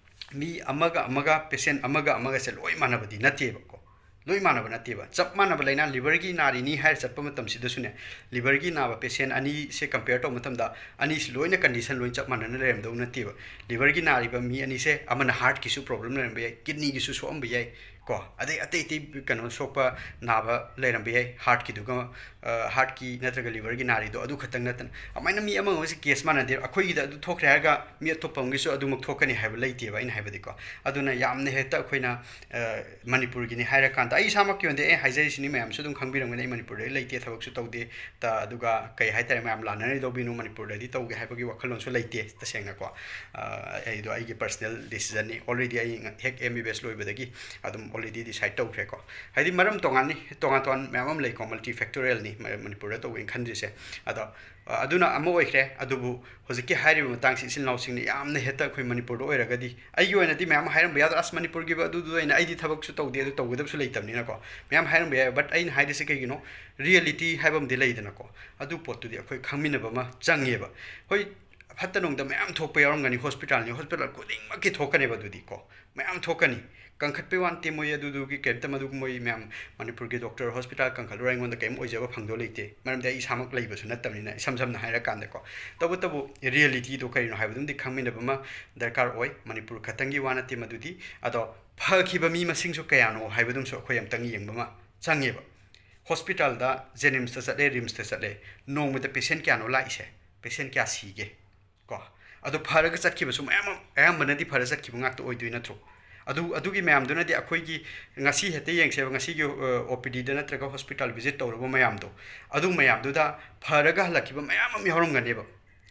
ꯃꯤ ꯑꯃꯒ ꯑꯃꯒ, ꯄꯦꯁꯦꯟ ꯑꯃꯒ ꯑꯃꯒꯁꯦ ꯂꯣꯏ ꯃꯥꯟꯅꯕꯗꯤ ꯅꯠꯇꯦꯕꯀꯣ꯫ ꯂꯣꯏ ꯃꯥꯟꯅꯕ ꯅꯠꯇꯦꯕ꯫ ꯆꯞ ꯃꯥꯟꯅꯕ ꯂꯥꯏꯅꯥ, ꯂꯤꯚꯔꯒꯤ ꯅꯥꯔꯤꯅꯤ ꯍꯥꯏꯔ ꯆꯠꯄ ꯃꯇꯝꯁꯤꯗꯁꯨꯅꯦ, ꯂꯤꯚꯔꯒꯤ ꯅꯥꯕ ꯄꯦꯁꯦꯟ ꯑꯅꯤꯁꯦ ꯀꯝꯄꯤꯌꯔ ꯇꯧꯕ ꯃꯇꯝꯗ ꯑꯅꯤꯁꯤ ꯂꯣꯏꯅ ꯀꯟꯗꯤꯁꯟ ꯂꯣꯏ ꯆꯞ ꯃꯥꯟꯅꯅ ꯂꯩꯔꯝꯗꯧ ꯅꯠꯇꯦꯕ꯫ ꯂꯤꯚꯔꯒꯤ ꯅꯥꯔꯤꯕ ꯃꯤ ꯑꯅꯤꯁꯦ ꯑꯃꯅ ꯍꯥꯔꯠꯀꯤꯁꯨ ꯄ꯭ꯔꯣꯕ꯭ꯂꯦꯝ ꯂꯩꯔꯝꯕ ꯌꯥꯏ, ꯀꯤꯗꯅꯤꯒꯤꯁꯨ ꯁꯣꯛꯑꯝꯕ ꯌꯥꯏ, ꯀꯣ, ꯑꯗꯩ ꯑꯇꯩ ꯑꯇꯩ ꯀꯩꯅꯣ ꯁꯣꯛꯄ ꯅꯥꯕ ꯂꯩꯔꯝꯕ ꯌꯥꯏ, ꯍꯥꯔꯠꯀꯤꯗꯨꯒ, ꯍꯥꯔꯠꯀꯤ ꯅꯠꯇ꯭ꯔꯒ ꯂꯤꯚꯔꯒꯤ ꯅꯥꯔꯤꯗꯣ ꯑꯗꯨ ꯈꯛꯇꯪ ꯅꯠꯇꯅ꯫ ꯑꯗꯨꯃꯥꯏꯅ ꯃꯤ ꯑꯃ ꯑꯃꯁꯦ ꯀꯦꯁ ꯃꯥꯟꯅꯗꯦ꯫ ꯑꯩꯈꯣꯏꯒꯤꯗ ꯑꯗꯨ ꯊꯣꯛꯈ꯭ꯔꯦ ꯍꯥꯏꯔꯒ ꯃꯤ ꯑꯇꯣꯞꯄ ꯑꯃꯒꯤꯁꯨ ꯑꯗꯨꯃꯛ ꯊꯣꯛꯀꯅꯤ ꯍꯥꯏꯕ ꯂꯩꯇꯦꯕ, ꯑꯩꯅ ꯍꯥꯏꯕꯗꯤꯀꯣ꯫ ꯑꯗꯨꯅ ꯌꯥꯝꯅ ꯍꯦꯛꯇ ꯑꯩꯈꯣꯏꯅ ꯃꯅꯤꯄꯨꯔꯒꯤꯅꯤ ꯍꯥꯏꯔꯀꯥꯟꯗ, ꯑꯩ ꯏꯁꯥꯃꯛꯀꯤ ꯑꯣꯏꯅꯗꯤ ꯑꯩ ꯍꯥꯏꯖꯔꯤꯁꯤꯅꯤ, ꯃꯌꯥꯝꯁꯨ ꯑꯗꯨꯝ ꯈꯪꯕꯤꯔꯝꯒꯅꯤ, ꯑꯩ ꯃꯅꯤꯄꯨꯔꯗ ꯂꯩꯇꯦ, ꯊꯕꯛꯁꯨ ꯇꯧꯗꯦ꯫ ꯑꯗꯨꯒ ꯀꯩ ꯍꯥꯏꯇꯥꯔꯦ, ꯃꯌꯥꯝ ꯂꯥꯟꯅꯔꯤꯗꯧꯕꯤꯅꯨ, ꯃꯅꯤꯄꯨꯔꯗꯗꯤ ꯇꯧꯒꯦ ꯍꯥꯏꯕꯒꯤ ꯋꯥꯈꯜꯂꯣꯟꯁꯨ ꯂꯩꯇꯦ ꯇꯁꯦꯡꯅꯀꯣ꯫ ꯑꯩꯗꯣ ꯑꯩꯒꯤ ꯄꯔꯁꯅꯦꯜ ꯗꯤꯁꯤꯖꯟꯅꯤ꯫ ꯑꯣꯜꯔꯦꯗꯤ ꯑꯩ ꯍꯦꯛ ꯑꯦꯝ ꯕꯤ ꯕꯤ ꯑꯦꯁ ꯂꯣꯏꯕꯗꯒꯤ ꯑꯗꯨꯝ ꯑꯣꯜꯔꯦꯗꯤ ꯗꯤꯁꯥꯏꯠ ꯇꯧꯈ꯭ꯔꯦꯀꯣ꯫ ꯍꯥꯏꯗꯤ ꯃꯔꯝ ꯇꯣꯉꯥꯟꯅꯤ, ꯇꯣꯉꯥꯟ ꯇꯣꯉꯥꯟ ꯃꯌꯥꯝ ꯑꯃ ꯂꯩꯀꯣ, ꯃꯜꯇꯤ ꯐꯦꯛꯇꯣꯔꯤꯌꯦꯜꯅꯤ ꯃꯅꯤꯄꯨꯔꯗ ꯇꯧꯒꯦꯅ ꯈꯟꯗ꯭ꯔꯤꯁꯦ꯫ ꯑꯗꯣ ꯑꯗꯨꯅ ꯑꯃ ꯑꯣꯏꯈ꯭ꯔꯦ꯫ ꯑꯗꯨꯕꯨ ꯍꯧꯖꯤꯛꯀꯤ ꯍꯥꯏꯔꯤꯕ ꯃꯇꯥꯡꯁꯤ ꯏꯆꯤꯜ ꯏꯅꯥꯎꯁꯤꯡꯅ ꯌꯥꯝꯅ ꯍꯦꯛꯇ ꯑꯩꯈꯣꯏ ꯃꯅꯤꯄꯨꯔꯗ ꯑꯣꯏꯔꯒꯗꯤ, ꯑꯩꯒꯤ ꯑꯣꯏꯅꯗꯤ ꯃꯌꯥꯝ ꯍꯥꯏꯔꯝꯕ ꯌꯥꯗ꯭ꯔꯥ, "ꯑꯁ, ꯃꯅꯤꯄꯨꯔꯒꯤ ꯑꯗꯨꯗꯨ ꯑꯩꯅ, ꯑꯩꯗꯤ ꯊꯕꯛꯁꯨ ꯇꯧꯗꯦ, ꯑꯗꯨ ꯇꯧꯒꯗꯕꯁꯨ ꯂꯩꯇꯕꯅꯤꯅꯀꯣ", ꯃꯌꯥꯝ ꯍꯥꯏꯔꯝꯕ ꯌꯥꯏ꯫ ꯕꯠ ꯑꯩꯅ ꯍꯥꯏꯔꯤꯁꯦ ꯀꯩꯒꯤꯅꯣ, ꯔꯤꯌꯦꯂꯤꯇꯤ ꯍꯥꯏꯕ ꯑꯃꯗꯤ ꯂꯩꯗꯅꯀꯣ, ꯑꯗꯨ ꯄꯣꯠꯇꯨꯗꯤ ꯑꯩꯈꯣꯏ ꯈꯪꯃꯤꯟꯅꯕ ꯑꯃ ꯆꯪꯉꯦꯕ꯫ ꯍꯣꯏ, ꯐꯠꯇ ꯅꯨꯡꯗ ꯃꯌꯥꯝ ꯊꯣꯛꯄ ꯌꯥꯎꯔꯝꯒꯅꯤ, ꯍꯣꯁꯄꯤꯇꯥꯜꯅꯤ, ꯍꯣꯁꯄꯤꯇꯥꯜ ꯈꯨꯗꯤꯡꯃꯛꯀꯤ ꯊꯣꯛꯀꯅꯦꯕ ꯑꯗꯨꯗꯤ ꯀꯣ, ꯃꯌꯥꯝ ꯊꯣꯛꯀꯅꯤ꯫ ꯀꯟꯈꯠꯄꯩ ꯋꯥ ꯅꯠꯇꯦ, ꯃꯣꯏ ꯑꯗꯨꯗꯨꯒꯤ ꯀꯩꯝꯇ, ꯃꯗꯨ ꯃꯣꯏ ꯃꯌꯥꯝ ꯃꯅꯤꯄꯨꯔꯒꯤ ꯗꯣꯛꯇꯔ ꯍꯣꯁꯄꯤꯇꯥꯜ ꯀꯟꯈꯠꯂꯨꯔ ꯑꯩꯉꯣꯟꯗ ꯀꯩꯝ ꯑꯣꯏꯖꯕ ꯐꯪꯗꯧ ꯂꯩꯇꯦ, ꯃꯔꯝꯗꯤ ꯑꯩ ꯏꯁꯥꯃꯛ ꯂꯩꯕꯁꯨ ꯅꯠꯇꯕꯅꯤꯅ, ꯏꯁꯝ ꯁꯝꯅ ꯍꯥꯏꯔꯀꯥꯟꯗꯀꯣ꯫ ꯇꯧꯕꯇꯕꯨ ꯔꯤꯌꯦꯂꯤꯇꯤꯗꯣ ꯀꯔꯤꯅꯣ ꯍꯥꯏꯕꯗꯨꯃꯗꯤ ꯈꯪꯃꯤꯟꯅꯕ ꯑꯃ ꯗꯔꯀꯥꯔ ꯑꯣꯏ꯫ ꯃꯅꯤꯄꯨꯔ ꯈꯛꯇꯪꯒꯤ ꯋꯥ ꯅꯠꯇꯦ ꯃꯗꯨꯗꯤ꯫ ꯑꯗꯣ ꯐꯈꯤꯕ ꯃꯤ ꯃꯁꯤꯡꯁꯨ ꯀꯌꯥꯅꯣ ꯍꯥꯏꯕꯗꯨꯃꯁꯨ ꯑꯩꯈꯣꯏ ꯑꯝꯇꯪ ꯌꯦꯡꯕ ꯑꯃ ꯆꯪꯉꯦꯕ꯫ ꯍꯣꯁꯄꯤꯇꯥꯜꯗ, ꯖꯦꯅꯤꯝꯁꯇ ꯆꯠꯂꯦ, ꯔꯤꯝꯁꯇ ꯆꯠꯂꯦ, ꯅꯣꯡꯃꯗ ꯄꯦꯁꯦꯟ ꯀꯌꯥꯅꯣ ꯂꯥꯛꯏꯁꯦ? ꯄꯦꯁꯦꯟ ꯀꯌꯥ ꯁꯤꯒꯦ? ꯀꯣ, ꯑꯗꯣ ꯐꯔꯒ ꯆꯠꯈꯤꯕꯁꯨ ꯃꯌꯥꯝ ꯑꯃ, ꯑꯌꯥꯝꯕꯅꯗꯤ ꯐꯔ ꯆꯠꯈꯤꯕ ꯉꯥꯛꯇ ꯑꯣꯏꯗꯣꯏ ꯅꯠꯇ꯭ꯔꯣ? ꯑꯗꯨ, ꯑꯗꯨꯒꯤ ꯃꯌꯥꯝꯗꯨꯅꯗꯤ ꯑꯩꯈꯣꯏꯒꯤ ꯉꯁꯤ ꯍꯦꯛꯇ ꯌꯦꯡꯁꯦꯕ, ꯉꯁꯤꯒꯤ ꯑꯣ ꯄꯤ ꯗꯤꯗ ꯅꯠꯇ꯭ꯔꯒ ꯍꯣꯁꯄꯤꯇꯥꯜ ꯚꯤꯖꯤꯠ ꯇꯧꯔꯨꯕ ꯃꯌꯥꯝꯗꯣ, ꯑꯗꯨ ꯃꯌꯥꯝꯗꯨꯗ ꯐꯔꯒ ꯍꯜꯂꯛꯈꯤꯕ ꯃꯌꯥꯝ ꯑꯃ ꯌꯥꯎꯔꯝꯒꯅꯦꯕ꯫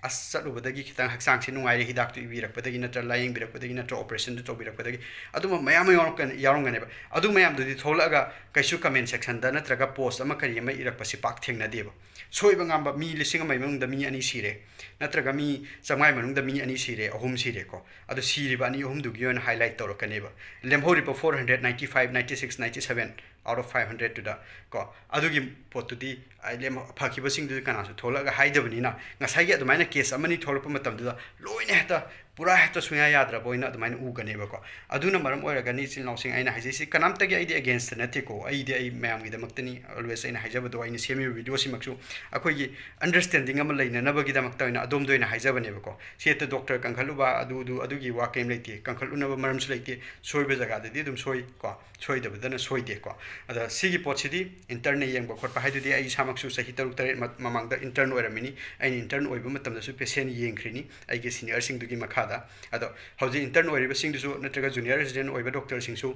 "ꯑꯁ, ꯆꯠꯂꯨꯕꯗꯒꯤ ꯈꯤꯇꯪ ꯍꯛꯆꯥꯡꯁꯦ ꯅꯨꯡꯉꯥꯏꯔꯦ, ꯍꯤꯗꯥꯛꯇꯨ ꯏꯕꯤꯔꯛꯄꯗꯒꯤ ꯅꯠꯇ꯭ꯔ ꯂꯥꯏꯌꯦꯡꯕꯤꯔꯛꯄꯗꯒꯤ ꯅꯠꯇ꯭ꯔ ꯑꯣꯄꯔꯦꯁꯟꯗꯨ ꯇꯧꯕꯤꯔꯛꯄꯗꯒꯤ", ꯑꯗꯨꯝꯕ ꯃꯌꯥꯝ ꯑꯃ ꯌꯥꯎꯔꯛꯀꯅꯤ, ꯌꯥꯎꯔꯝꯒꯅꯦꯕ꯫ ꯑꯗꯨ ꯃꯌꯥꯝꯗꯨꯗꯤ ꯊꯣꯛꯂꯛꯑꯒ ꯀꯩꯁꯨ ꯀꯃꯦꯟ ꯁꯦꯛꯁꯟꯗ ꯅꯠꯇ꯭ꯔꯒ ꯄꯣꯁ ꯑꯃ ꯀꯔꯤ ꯑꯃ ꯏꯔꯛꯄꯁꯤ ꯄꯥꯛ ꯊꯦꯡꯅꯗꯦꯕ꯫ ꯁꯣꯏꯕ ꯉꯥꯝꯕ ꯃꯤ ꯂꯤꯁꯤꯡ ꯑꯃꯒꯤ ꯃꯅꯨꯡꯗ ꯃꯤ ꯑꯅꯤ ꯁꯤꯔꯦ, ꯅꯠꯇ꯭ꯔꯒ ꯃꯤ ꯆꯥꯝꯃꯉꯥꯒꯤ ꯃꯅꯨꯡꯗ ꯃꯤ ꯑꯅꯤ ꯁꯤꯔꯦ, ꯑꯍꯨꯝ ꯁꯤꯔꯦꯀꯣ꯫ ꯑꯗꯣ ꯁꯤꯔꯤꯕ ꯑꯅꯤ ꯑꯍꯨꯝꯗꯨꯒꯤ ꯑꯣꯏꯅ ꯍꯥꯏꯂꯥꯏꯠ ꯇꯧꯔꯛꯀꯅꯦꯕ꯫ ꯂꯦꯝꯍꯧꯔꯤꯕ four hundred ninety five, ninety six, ninety seven out of five hundred ꯇꯨꯗ ꯀꯣ, ꯑꯗꯨꯒꯤ ꯄꯣꯠꯇꯨꯗꯤ ꯍꯥꯏꯗꯤ ꯐꯈꯤꯕꯁꯤꯡꯗꯨꯗꯤ ꯀꯅꯥꯁꯨ ꯊꯣꯛꯂꯛꯑꯒ ꯍꯥꯏꯗꯕꯅꯤꯅ, ꯉꯁꯥꯏꯒꯤ ꯑꯗꯨꯃꯥꯏꯅ ꯀꯦꯁ ꯑꯃꯅꯤ ꯊꯣꯛꯂꯛꯄ ꯃꯇꯝꯗꯨꯗ ꯂꯣꯏꯅ ꯍꯦꯛꯇ, ꯄꯨꯔꯥ ꯍꯦꯛꯇ ꯁꯨꯡꯌꯥ ꯌꯥꯗ꯭ꯔꯕ ꯑꯣꯏꯅ ꯑꯗꯨꯃꯥꯏꯅ ꯎꯒꯅꯦꯕꯀꯣ꯫ ꯑꯗꯨꯅ ꯃꯔꯝ ꯑꯣꯏꯔꯒꯅꯤ ꯏꯆꯤꯜ ꯏꯅꯥꯎꯁꯤꯡ, ꯑꯩꯅ ꯍꯥꯏꯖꯩꯁꯤ ꯀꯅꯥꯝꯇꯒꯤ ꯑꯩꯗꯤ against ꯅꯠꯇꯦꯀꯣ, ꯑꯩꯗꯤ ꯑꯩ ꯃꯌꯥꯝꯒꯤꯗꯃꯛꯇꯅꯤ always ꯑꯩꯅ ꯍꯥꯏꯖꯕꯗꯣ꯫ ꯑꯩꯅ ꯁꯦꯝꯃꯤꯕ ꯚꯤꯗꯤꯑꯣꯁꯤꯃꯛꯁꯨ ꯑꯩꯈꯣꯏꯒꯤ understanding ꯑꯃ ꯂꯩꯅꯅꯕꯒꯤꯗꯃꯛꯇ ꯑꯣꯏꯅ ꯑꯗꯣꯝꯗ ꯑꯣꯏꯅ ꯍꯥꯏꯖꯕꯅꯦꯕꯀꯣ꯫ ꯁꯤ ꯍꯦꯛꯇ ꯗꯣꯛꯇꯔ ꯀꯟꯈꯠꯂꯨꯕ ꯑꯗꯨ, ꯑꯗꯨ, ꯑꯗꯨꯒꯤ ꯋꯥ ꯀꯔꯤꯝ ꯂꯩꯇꯦ, ꯀꯟꯈꯠꯂꯨꯅꯕ ꯃꯔꯝꯁꯨ ꯂꯩꯇꯦ꯫ ꯁꯣꯏꯕ ꯖꯒꯥꯗꯗꯤ ꯑꯗꯨꯝ ꯁꯣꯏ ꯀꯣ, ꯁꯣꯏꯗꯕꯗꯅ ꯁꯣꯏꯗꯦꯀꯣ꯫ ꯑꯗ ꯁꯤꯒꯤ ꯄꯣꯠꯁꯤꯗꯤ internꯅ ꯌꯦꯡꯕ ꯈꯣꯠꯄ ꯍꯥꯏꯗꯨꯗꯤ, ꯑꯩ ꯏꯁꯥꯃꯛꯁꯨ ꯆꯍꯤ ꯇꯔꯨꯛ ꯇꯔꯦꯠ ꯃ-, ꯃꯃꯥꯡꯗ intern ꯑꯣꯏꯔꯝꯃꯤꯅꯤ꯫ ꯑꯩꯅ intern ꯑꯣꯏꯕ ꯃꯇꯝꯗꯁꯨ patient ꯌꯦꯡꯈ꯭ꯔꯤꯅꯤ ꯑꯩꯒꯤ seniorꯁꯤꯡꯗꯨꯒꯤ ꯃꯈꯥꯗ꯫ ꯑꯗꯣ ꯍꯧꯖꯤꯛ intern ꯑꯣꯏꯔꯤꯕꯁꯤꯡꯗꯨꯁꯨ ꯅꯠꯇ꯭ꯔꯒ junior resident ꯑꯣꯏꯕ ꯗꯣꯛꯇꯔꯁꯤꯡꯁꯨ,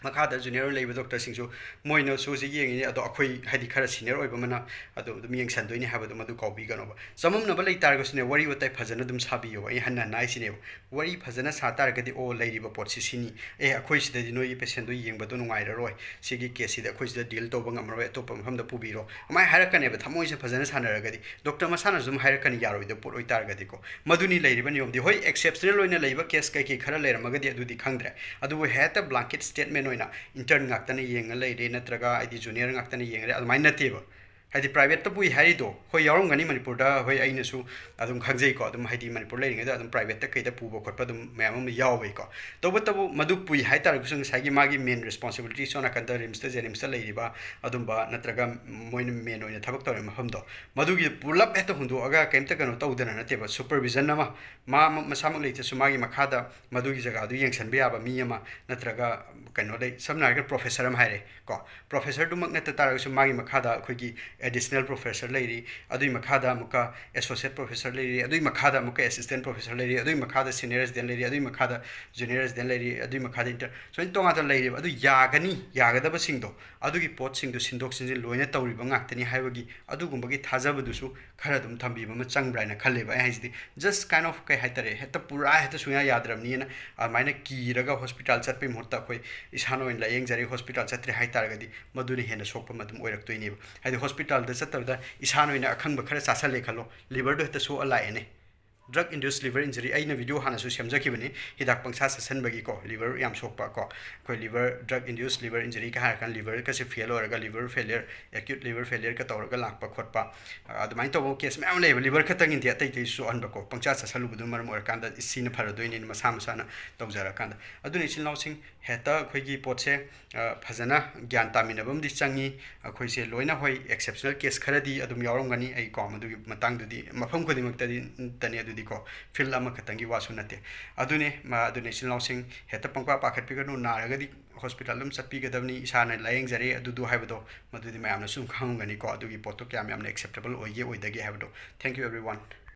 ꯃꯈꯥꯗ junior ꯑꯣꯏꯅ ꯂꯩꯕ ꯗꯣꯛꯇꯔꯁꯤꯡꯁꯨ, ꯃꯣꯏꯅꯁꯨ ꯍꯧꯖꯤꯛ ꯌꯦꯡꯉꯤꯅꯤ꯫ ꯑꯗꯣ ꯑꯩꯈꯣꯏ ꯍꯥꯏꯗꯤ ꯈꯔ senior ꯑꯣꯏꯕ ꯑꯃꯅ ꯑꯗꯨꯝ, ꯑꯗꯨꯝ ꯌꯦꯡꯁꯟꯗꯣꯏꯅꯤ ꯍꯥꯏꯕꯗꯨꯃ ꯑꯗꯨ ꯀꯥꯎꯕꯤꯒꯅꯣꯕ꯫ ꯆꯃꯝꯅꯕ ꯂꯩ ꯇꯥꯔꯒꯁꯨꯅꯦ, ꯋꯥꯔꯤ ꯋꯥꯇꯥꯏ ꯐꯖꯅ ꯑꯗꯨꯝ ꯁꯥꯕꯤꯌꯣꯕ꯫ ꯑꯩ ꯍꯟꯅ ꯍꯟꯅ ꯍꯥꯏꯁꯤꯅꯦꯕ, ꯋꯥꯔꯤ ꯐꯖꯅ ꯁꯥ ꯇꯥꯔꯒꯗꯤ, "ꯑꯣ, ꯂꯩꯔꯤꯕ ꯄꯣꯠꯁꯤ ꯁꯤꯅꯤ, ꯑꯦ, ꯑꯩꯈꯣꯏ ꯁꯤꯗꯗꯤ ꯅꯣꯏꯒꯤ patientꯗꯣ ꯌꯦꯡꯕꯗꯣ ꯅꯨꯡꯉꯥꯏꯔꯔꯣꯏ, ꯁꯤꯒꯤ caseꯁꯤꯗꯤ ꯑꯩꯈꯣꯏ ꯁꯤꯗ deal ꯇꯧꯕ ꯉꯝꯃꯔꯣꯏ, ꯑꯇꯣꯞꯄ ꯃꯐꯝꯗ ꯄꯨꯕꯤꯔꯣ", ꯑꯗꯨꯃꯥꯏꯅ ꯍꯥꯏꯔꯛꯀꯅꯦꯕ꯫ ꯊꯃꯣꯏꯁꯦ ꯐꯖꯅ ꯁꯥꯟꯅꯔꯒꯗꯤ doctor ꯃꯁꯥꯅꯁꯨ ꯑꯗꯨꯝ ꯍꯥꯏꯔꯛꯀꯅꯤ, ꯌꯥꯔꯣꯏꯗꯕ ꯄꯣꯠ ꯑꯣꯏꯇꯥꯔꯒꯗꯤꯀꯣ꯫ ꯃꯗꯨꯅꯤ ꯂꯩꯔꯤꯕ ꯅꯤꯌꯣꯝꯗꯤ꯫ ꯍꯣꯏ, exceptional ꯑꯣꯏꯅ ꯂꯩꯕ case ꯀꯩꯀꯩ ꯈꯔ ꯂꯩꯔꯝꯃꯒꯗꯤ ꯑꯗꯨꯗꯤ ꯈꯪꯗ꯭ꯔꯦ, ꯑꯗꯨꯕꯨ ꯍꯦꯛꯇ blanket statement ꯑꯣꯏꯅ intern ꯉꯥꯛꯇꯅ ꯌꯦꯡꯉ ꯂꯩꯔꯦ ꯅꯠꯇ꯭ꯔꯒ ꯍꯥꯏꯗꯤ junior ꯉꯥꯛꯇꯅ ꯌꯦꯡꯉ ꯂꯩꯔꯦ ꯑꯗꯨꯃꯥꯏꯅ ꯅꯠꯇꯦꯕ꯫ ꯍꯥꯏꯗꯤ privateꯇ ꯄꯨꯏ ꯍꯥꯏꯔꯤꯗꯣ, ꯍꯣꯏ, ꯌꯥꯎꯔꯝꯒꯅꯤ ꯃꯅꯤꯄꯨꯔꯗ, ꯍꯣꯏ, ꯑꯩꯅꯁꯨ ꯑꯗꯨꯝ ꯈꯪꯖꯩꯀꯣ, ꯑꯗꯨꯝ ꯍꯥꯏꯗꯤ ꯃꯅꯤꯄꯨꯔ ꯂꯩꯔꯤꯉꯩꯗ ꯑꯗꯨꯝ privateꯇ ꯀꯩꯗ ꯄꯨꯕ ꯈꯣꯠꯄ ꯑꯗꯨꯝ ꯃꯌꯥꯝ ꯑꯃ ꯌꯥꯎꯋꯦꯀꯣ꯫ ꯇꯧꯕꯇꯕꯨ ꯃꯗꯨ ꯄꯨꯏ ꯍꯥꯏ ꯇꯥꯔꯒꯁꯨ ꯉꯁꯥꯏꯒꯤ ꯃꯥꯒꯤ main responsibility ꯁꯣꯝ ꯅꯥꯀꯟꯗ RIMSꯇ JNIMSꯇ ꯂꯩꯔꯤꯕ ꯑꯗꯨꯝꯕ ꯅꯠꯇ꯭ꯔꯒ ꯃꯣꯏꯅ main ꯑꯣꯏꯅ ꯊꯕꯛ ꯇꯧꯔꯤꯕ ꯃꯐꯝꯗꯣ, ꯃꯗꯨꯒꯤ ꯄꯨꯂꯞ ꯍꯦꯛꯇ ꯍꯨꯟꯗꯣꯛꯑꯒ ꯀꯩꯝꯇ ꯀꯩꯅꯣ ꯇꯧꯗꯅ ꯅꯠꯇꯦꯕ, supervision ꯑꯃ ꯃꯥ ꯃ-, ꯃꯁꯥꯃꯛ ꯂꯩꯇ꯭ꯔꯁꯨ ꯃꯥꯒꯤ ꯃꯈꯥꯗ ꯃꯗꯨꯒꯤ ꯖꯒꯥꯗꯨ ꯌꯦꯡꯁꯤꯟꯕ ꯌꯥꯕ ꯃꯤ ꯑꯃ, ꯅꯠꯇ꯭ꯔꯒ ꯀꯩꯅꯣ ꯂꯩ, ꯁꯝꯅ ꯍꯥꯏꯔꯒ professor ꯑꯃ ꯍꯥꯏꯔꯦ ꯀꯣ, professorꯗꯨꯃꯛ ꯅꯠꯇ ꯇꯥꯔꯒꯁꯨ ꯃꯥꯒꯤ ꯃꯈꯥꯗ ꯑꯩꯈꯣꯏꯒꯤ additional professor ꯂꯩꯔꯤ, ꯑꯗꯨꯒꯤ ꯃꯈꯥꯗ ꯑꯃꯨꯛꯀ associate professor ꯂꯩꯔꯤ, ꯑꯗꯨꯒꯤ ꯃꯈꯥꯗ ꯑꯃꯨꯛꯀ assistant professor ꯂꯩꯔꯤ, ꯑꯗꯨꯒꯤ ꯃꯈꯥꯗ senior resident ꯂꯩꯔꯤ, ꯑꯗꯨꯒꯤ ꯃꯈꯥꯗ junior resident ꯂꯩꯔꯤ, ꯑꯗꯨꯒꯤ ꯃꯈꯥꯗ intern, ꯁꯨꯃꯥꯏꯅ ꯇꯣꯉꯥꯟ ꯇꯣꯉꯥꯟꯅ ꯂꯩꯔꯤꯕ꯫ ꯑꯗꯨ ꯌꯥꯒꯅꯤ, ꯌꯥꯒꯗꯕꯁꯤꯡꯗꯣ, ꯑꯗꯨꯒꯤ ꯄꯣꯠꯁꯤꯡꯗꯣ ꯁꯤꯟꯗꯣꯛ ꯁꯤꯟꯖꯤꯟ ꯂꯣꯏꯅ ꯇꯧꯔꯤꯕ ꯉꯥꯛꯇꯅꯤ ꯍꯥꯏꯕꯒꯤ ꯑꯗꯨꯒꯨꯝꯕꯒꯤ ꯊꯥꯖꯕꯗꯨꯁꯨ ꯈꯔ ꯑꯗꯨꯝ ꯊꯝꯕꯤꯕ ꯑꯃ ꯆꯪꯕ꯭ꯔꯥ ꯍꯥꯏꯅ ꯈꯜꯂꯦꯕ꯫ ꯑꯩ ꯍꯥꯏꯁꯤꯗꯤ just kind of ꯀꯩ ꯍꯥꯏꯇꯥꯔꯦ, ꯍꯦꯛꯇ ꯄꯨꯔꯥ ꯍꯦꯛꯇ ꯁꯨꯡꯌꯥ ꯌꯥꯗ꯭ꯔꯕꯅꯤꯅ ꯑꯗꯨꯃꯥꯏꯅ ꯀꯤꯔꯒ hospital ꯆꯠꯄꯩ ꯃꯍꯨꯠꯇ ꯑꯩꯈꯣꯏ ꯏꯁꯥꯅ ꯑꯣꯏꯅ ꯂꯥꯏꯌꯦꯡꯖꯔꯦ, hospital ꯆꯠꯇ꯭ꯔꯦ ꯍꯥꯏ ꯇꯥꯔꯒꯗꯤ ꯃꯗꯨꯅ ꯍꯦꯟꯅ ꯁꯣꯛꯄ ꯑꯃ ꯑꯗꯨꯝ ꯑꯣꯏꯔꯛꯇꯣꯏꯅꯦꯕ꯫ ꯍꯥꯏꯗꯤ hospitalꯗ ꯆꯠꯇꯕꯗ ꯏꯁꯥꯅ ꯑꯣꯏꯅ ꯑꯈꯪꯕ ꯈꯔ ꯆꯥꯁꯜꯂꯦ ꯈꯜꯂꯣ, liverꯗꯣ ꯍꯦꯛꯇ ꯁꯣꯛꯑ ꯂꯥꯛꯑꯦꯅꯦ꯫ Drug induced liver injury, ꯑꯩꯅ ꯚꯤꯗꯤꯑꯣ ꯍꯥꯟꯅꯁꯨ ꯁꯦꯝꯖꯈꯤꯕꯅꯤ, ꯍꯤꯗꯥꯛ ꯄꯪꯁꯥ ꯆꯥꯁꯟꯕꯒꯤ ꯀꯣ, ꯂꯤꯚꯔ ꯌꯥꯝ ꯁꯣꯛꯄ ꯀꯣ, ꯑꯩꯈꯣꯏ liver, drug induced liver injury ꯀ ꯍꯥꯏꯔꯀꯥꯟꯗ ꯂꯤꯚꯔꯒꯁꯦ ꯐꯦꯜ ꯑꯣꯏꯔꯒ ꯂꯤꯚꯔ ꯐꯦꯂꯤꯌꯔ, ꯑꯦꯀ꯭ꯌꯨꯠ ꯂꯤꯚꯔ ꯐꯦꯂꯤꯌꯔꯒ ꯇꯧꯔꯒ ꯂꯥꯛꯄ ꯈꯣꯠꯄ, ꯑ, ꯑꯗꯨꯃꯥꯏꯅ ꯇꯧꯕ ꯀꯦꯁ ꯃꯌꯥꯝ ꯂꯩꯌꯦꯕ꯫ ꯂꯤꯚꯔ ꯈꯛꯇꯪꯒꯤꯗꯤ ꯑꯇꯩ ꯑꯇꯩꯁꯨ ꯁꯣꯛꯍꯟꯕꯀꯣ, ꯄꯪꯆꯥ ꯆꯥꯁꯜꯂꯨꯕꯗꯨꯅ ꯃꯔꯝ ꯑꯣꯏꯔꯀꯥꯟꯗ ꯁꯤꯅ ꯐꯔꯗꯣꯏꯅꯦꯅ ꯃꯁꯥ ꯃꯁꯥꯅ ꯇꯧꯖꯔꯀꯥꯟꯗ꯫ ꯑꯗꯨꯅ ꯏꯆꯤꯜ ꯏꯅꯥꯎꯁꯤꯡ, ꯍꯦꯛꯇ ꯑꯩꯈꯣꯏꯒꯤ ꯄꯣꯠꯁꯦ, ꯑ, ꯐꯖꯅ ꯒ꯭ꯌꯥꯟ ꯇꯥꯃꯤꯟꯅꯕ ꯑꯃꯗꯤ ꯆꯪꯉꯤ꯫ ꯑꯩꯈꯣꯏꯁꯦ ꯂꯣꯏꯅ, ꯍꯣꯏ, ꯑꯦꯛꯁꯦꯞꯁꯅꯦꯜ ꯀꯦꯁ ꯈꯔꯗꯤ ꯑꯗꯨꯝ ꯌꯥꯎꯔꯝꯒꯅꯤ, ꯑꯩ ꯀꯣ ꯃꯗꯨꯒꯤ ꯃꯇꯥꯡꯗꯨꯗꯤ ꯃꯐꯝ ꯈꯨꯗꯤꯡꯃꯛꯇꯗꯤ ꯅꯠꯇꯅꯤ ꯑꯗꯨꯗꯤꯀꯣ, ꯐꯤꯜ ꯑꯃꯈꯛꯇꯪꯒꯤ ꯋꯥꯁꯨ ꯅꯠꯇꯦ꯫ ꯑꯗꯨꯅꯦ, ꯃ-, ꯑꯗꯨꯅ ꯏꯆꯤꯜ ꯏꯅꯥꯎꯁꯤꯡ, ꯍꯦꯛꯇ ꯄꯪꯄꯥ ꯄꯥꯈꯠꯄꯤꯒꯅꯨ, ꯅꯥꯔꯒꯗꯤ ꯍꯣꯁꯄꯤꯇꯥꯜ ꯑꯗꯨꯝ ꯆꯠꯄꯤꯒꯗꯕꯅꯤ, ꯏꯁꯥꯅ ꯂꯥꯌꯦꯡꯖꯔꯦ ꯑꯗꯨꯗꯨ ꯍꯥꯏꯕꯗꯣ, ꯃꯗꯨꯗꯤ ꯃꯌꯥꯝꯅꯁꯨ ꯑꯗꯨꯝ ꯈꯪꯉꯝꯒꯅꯤꯀꯣ, ꯑꯗꯨꯒꯤ ꯄꯣꯠꯇꯣ ꯀꯌꯥꯝ ꯌꯥꯝꯅ ꯑꯦꯛꯁꯦꯞꯇꯦꯕꯜ ꯑꯣꯏꯒꯦ ꯑꯣꯏꯗꯒꯦ ꯍꯥꯏꯕꯗꯣ꯫ Thank you everyone.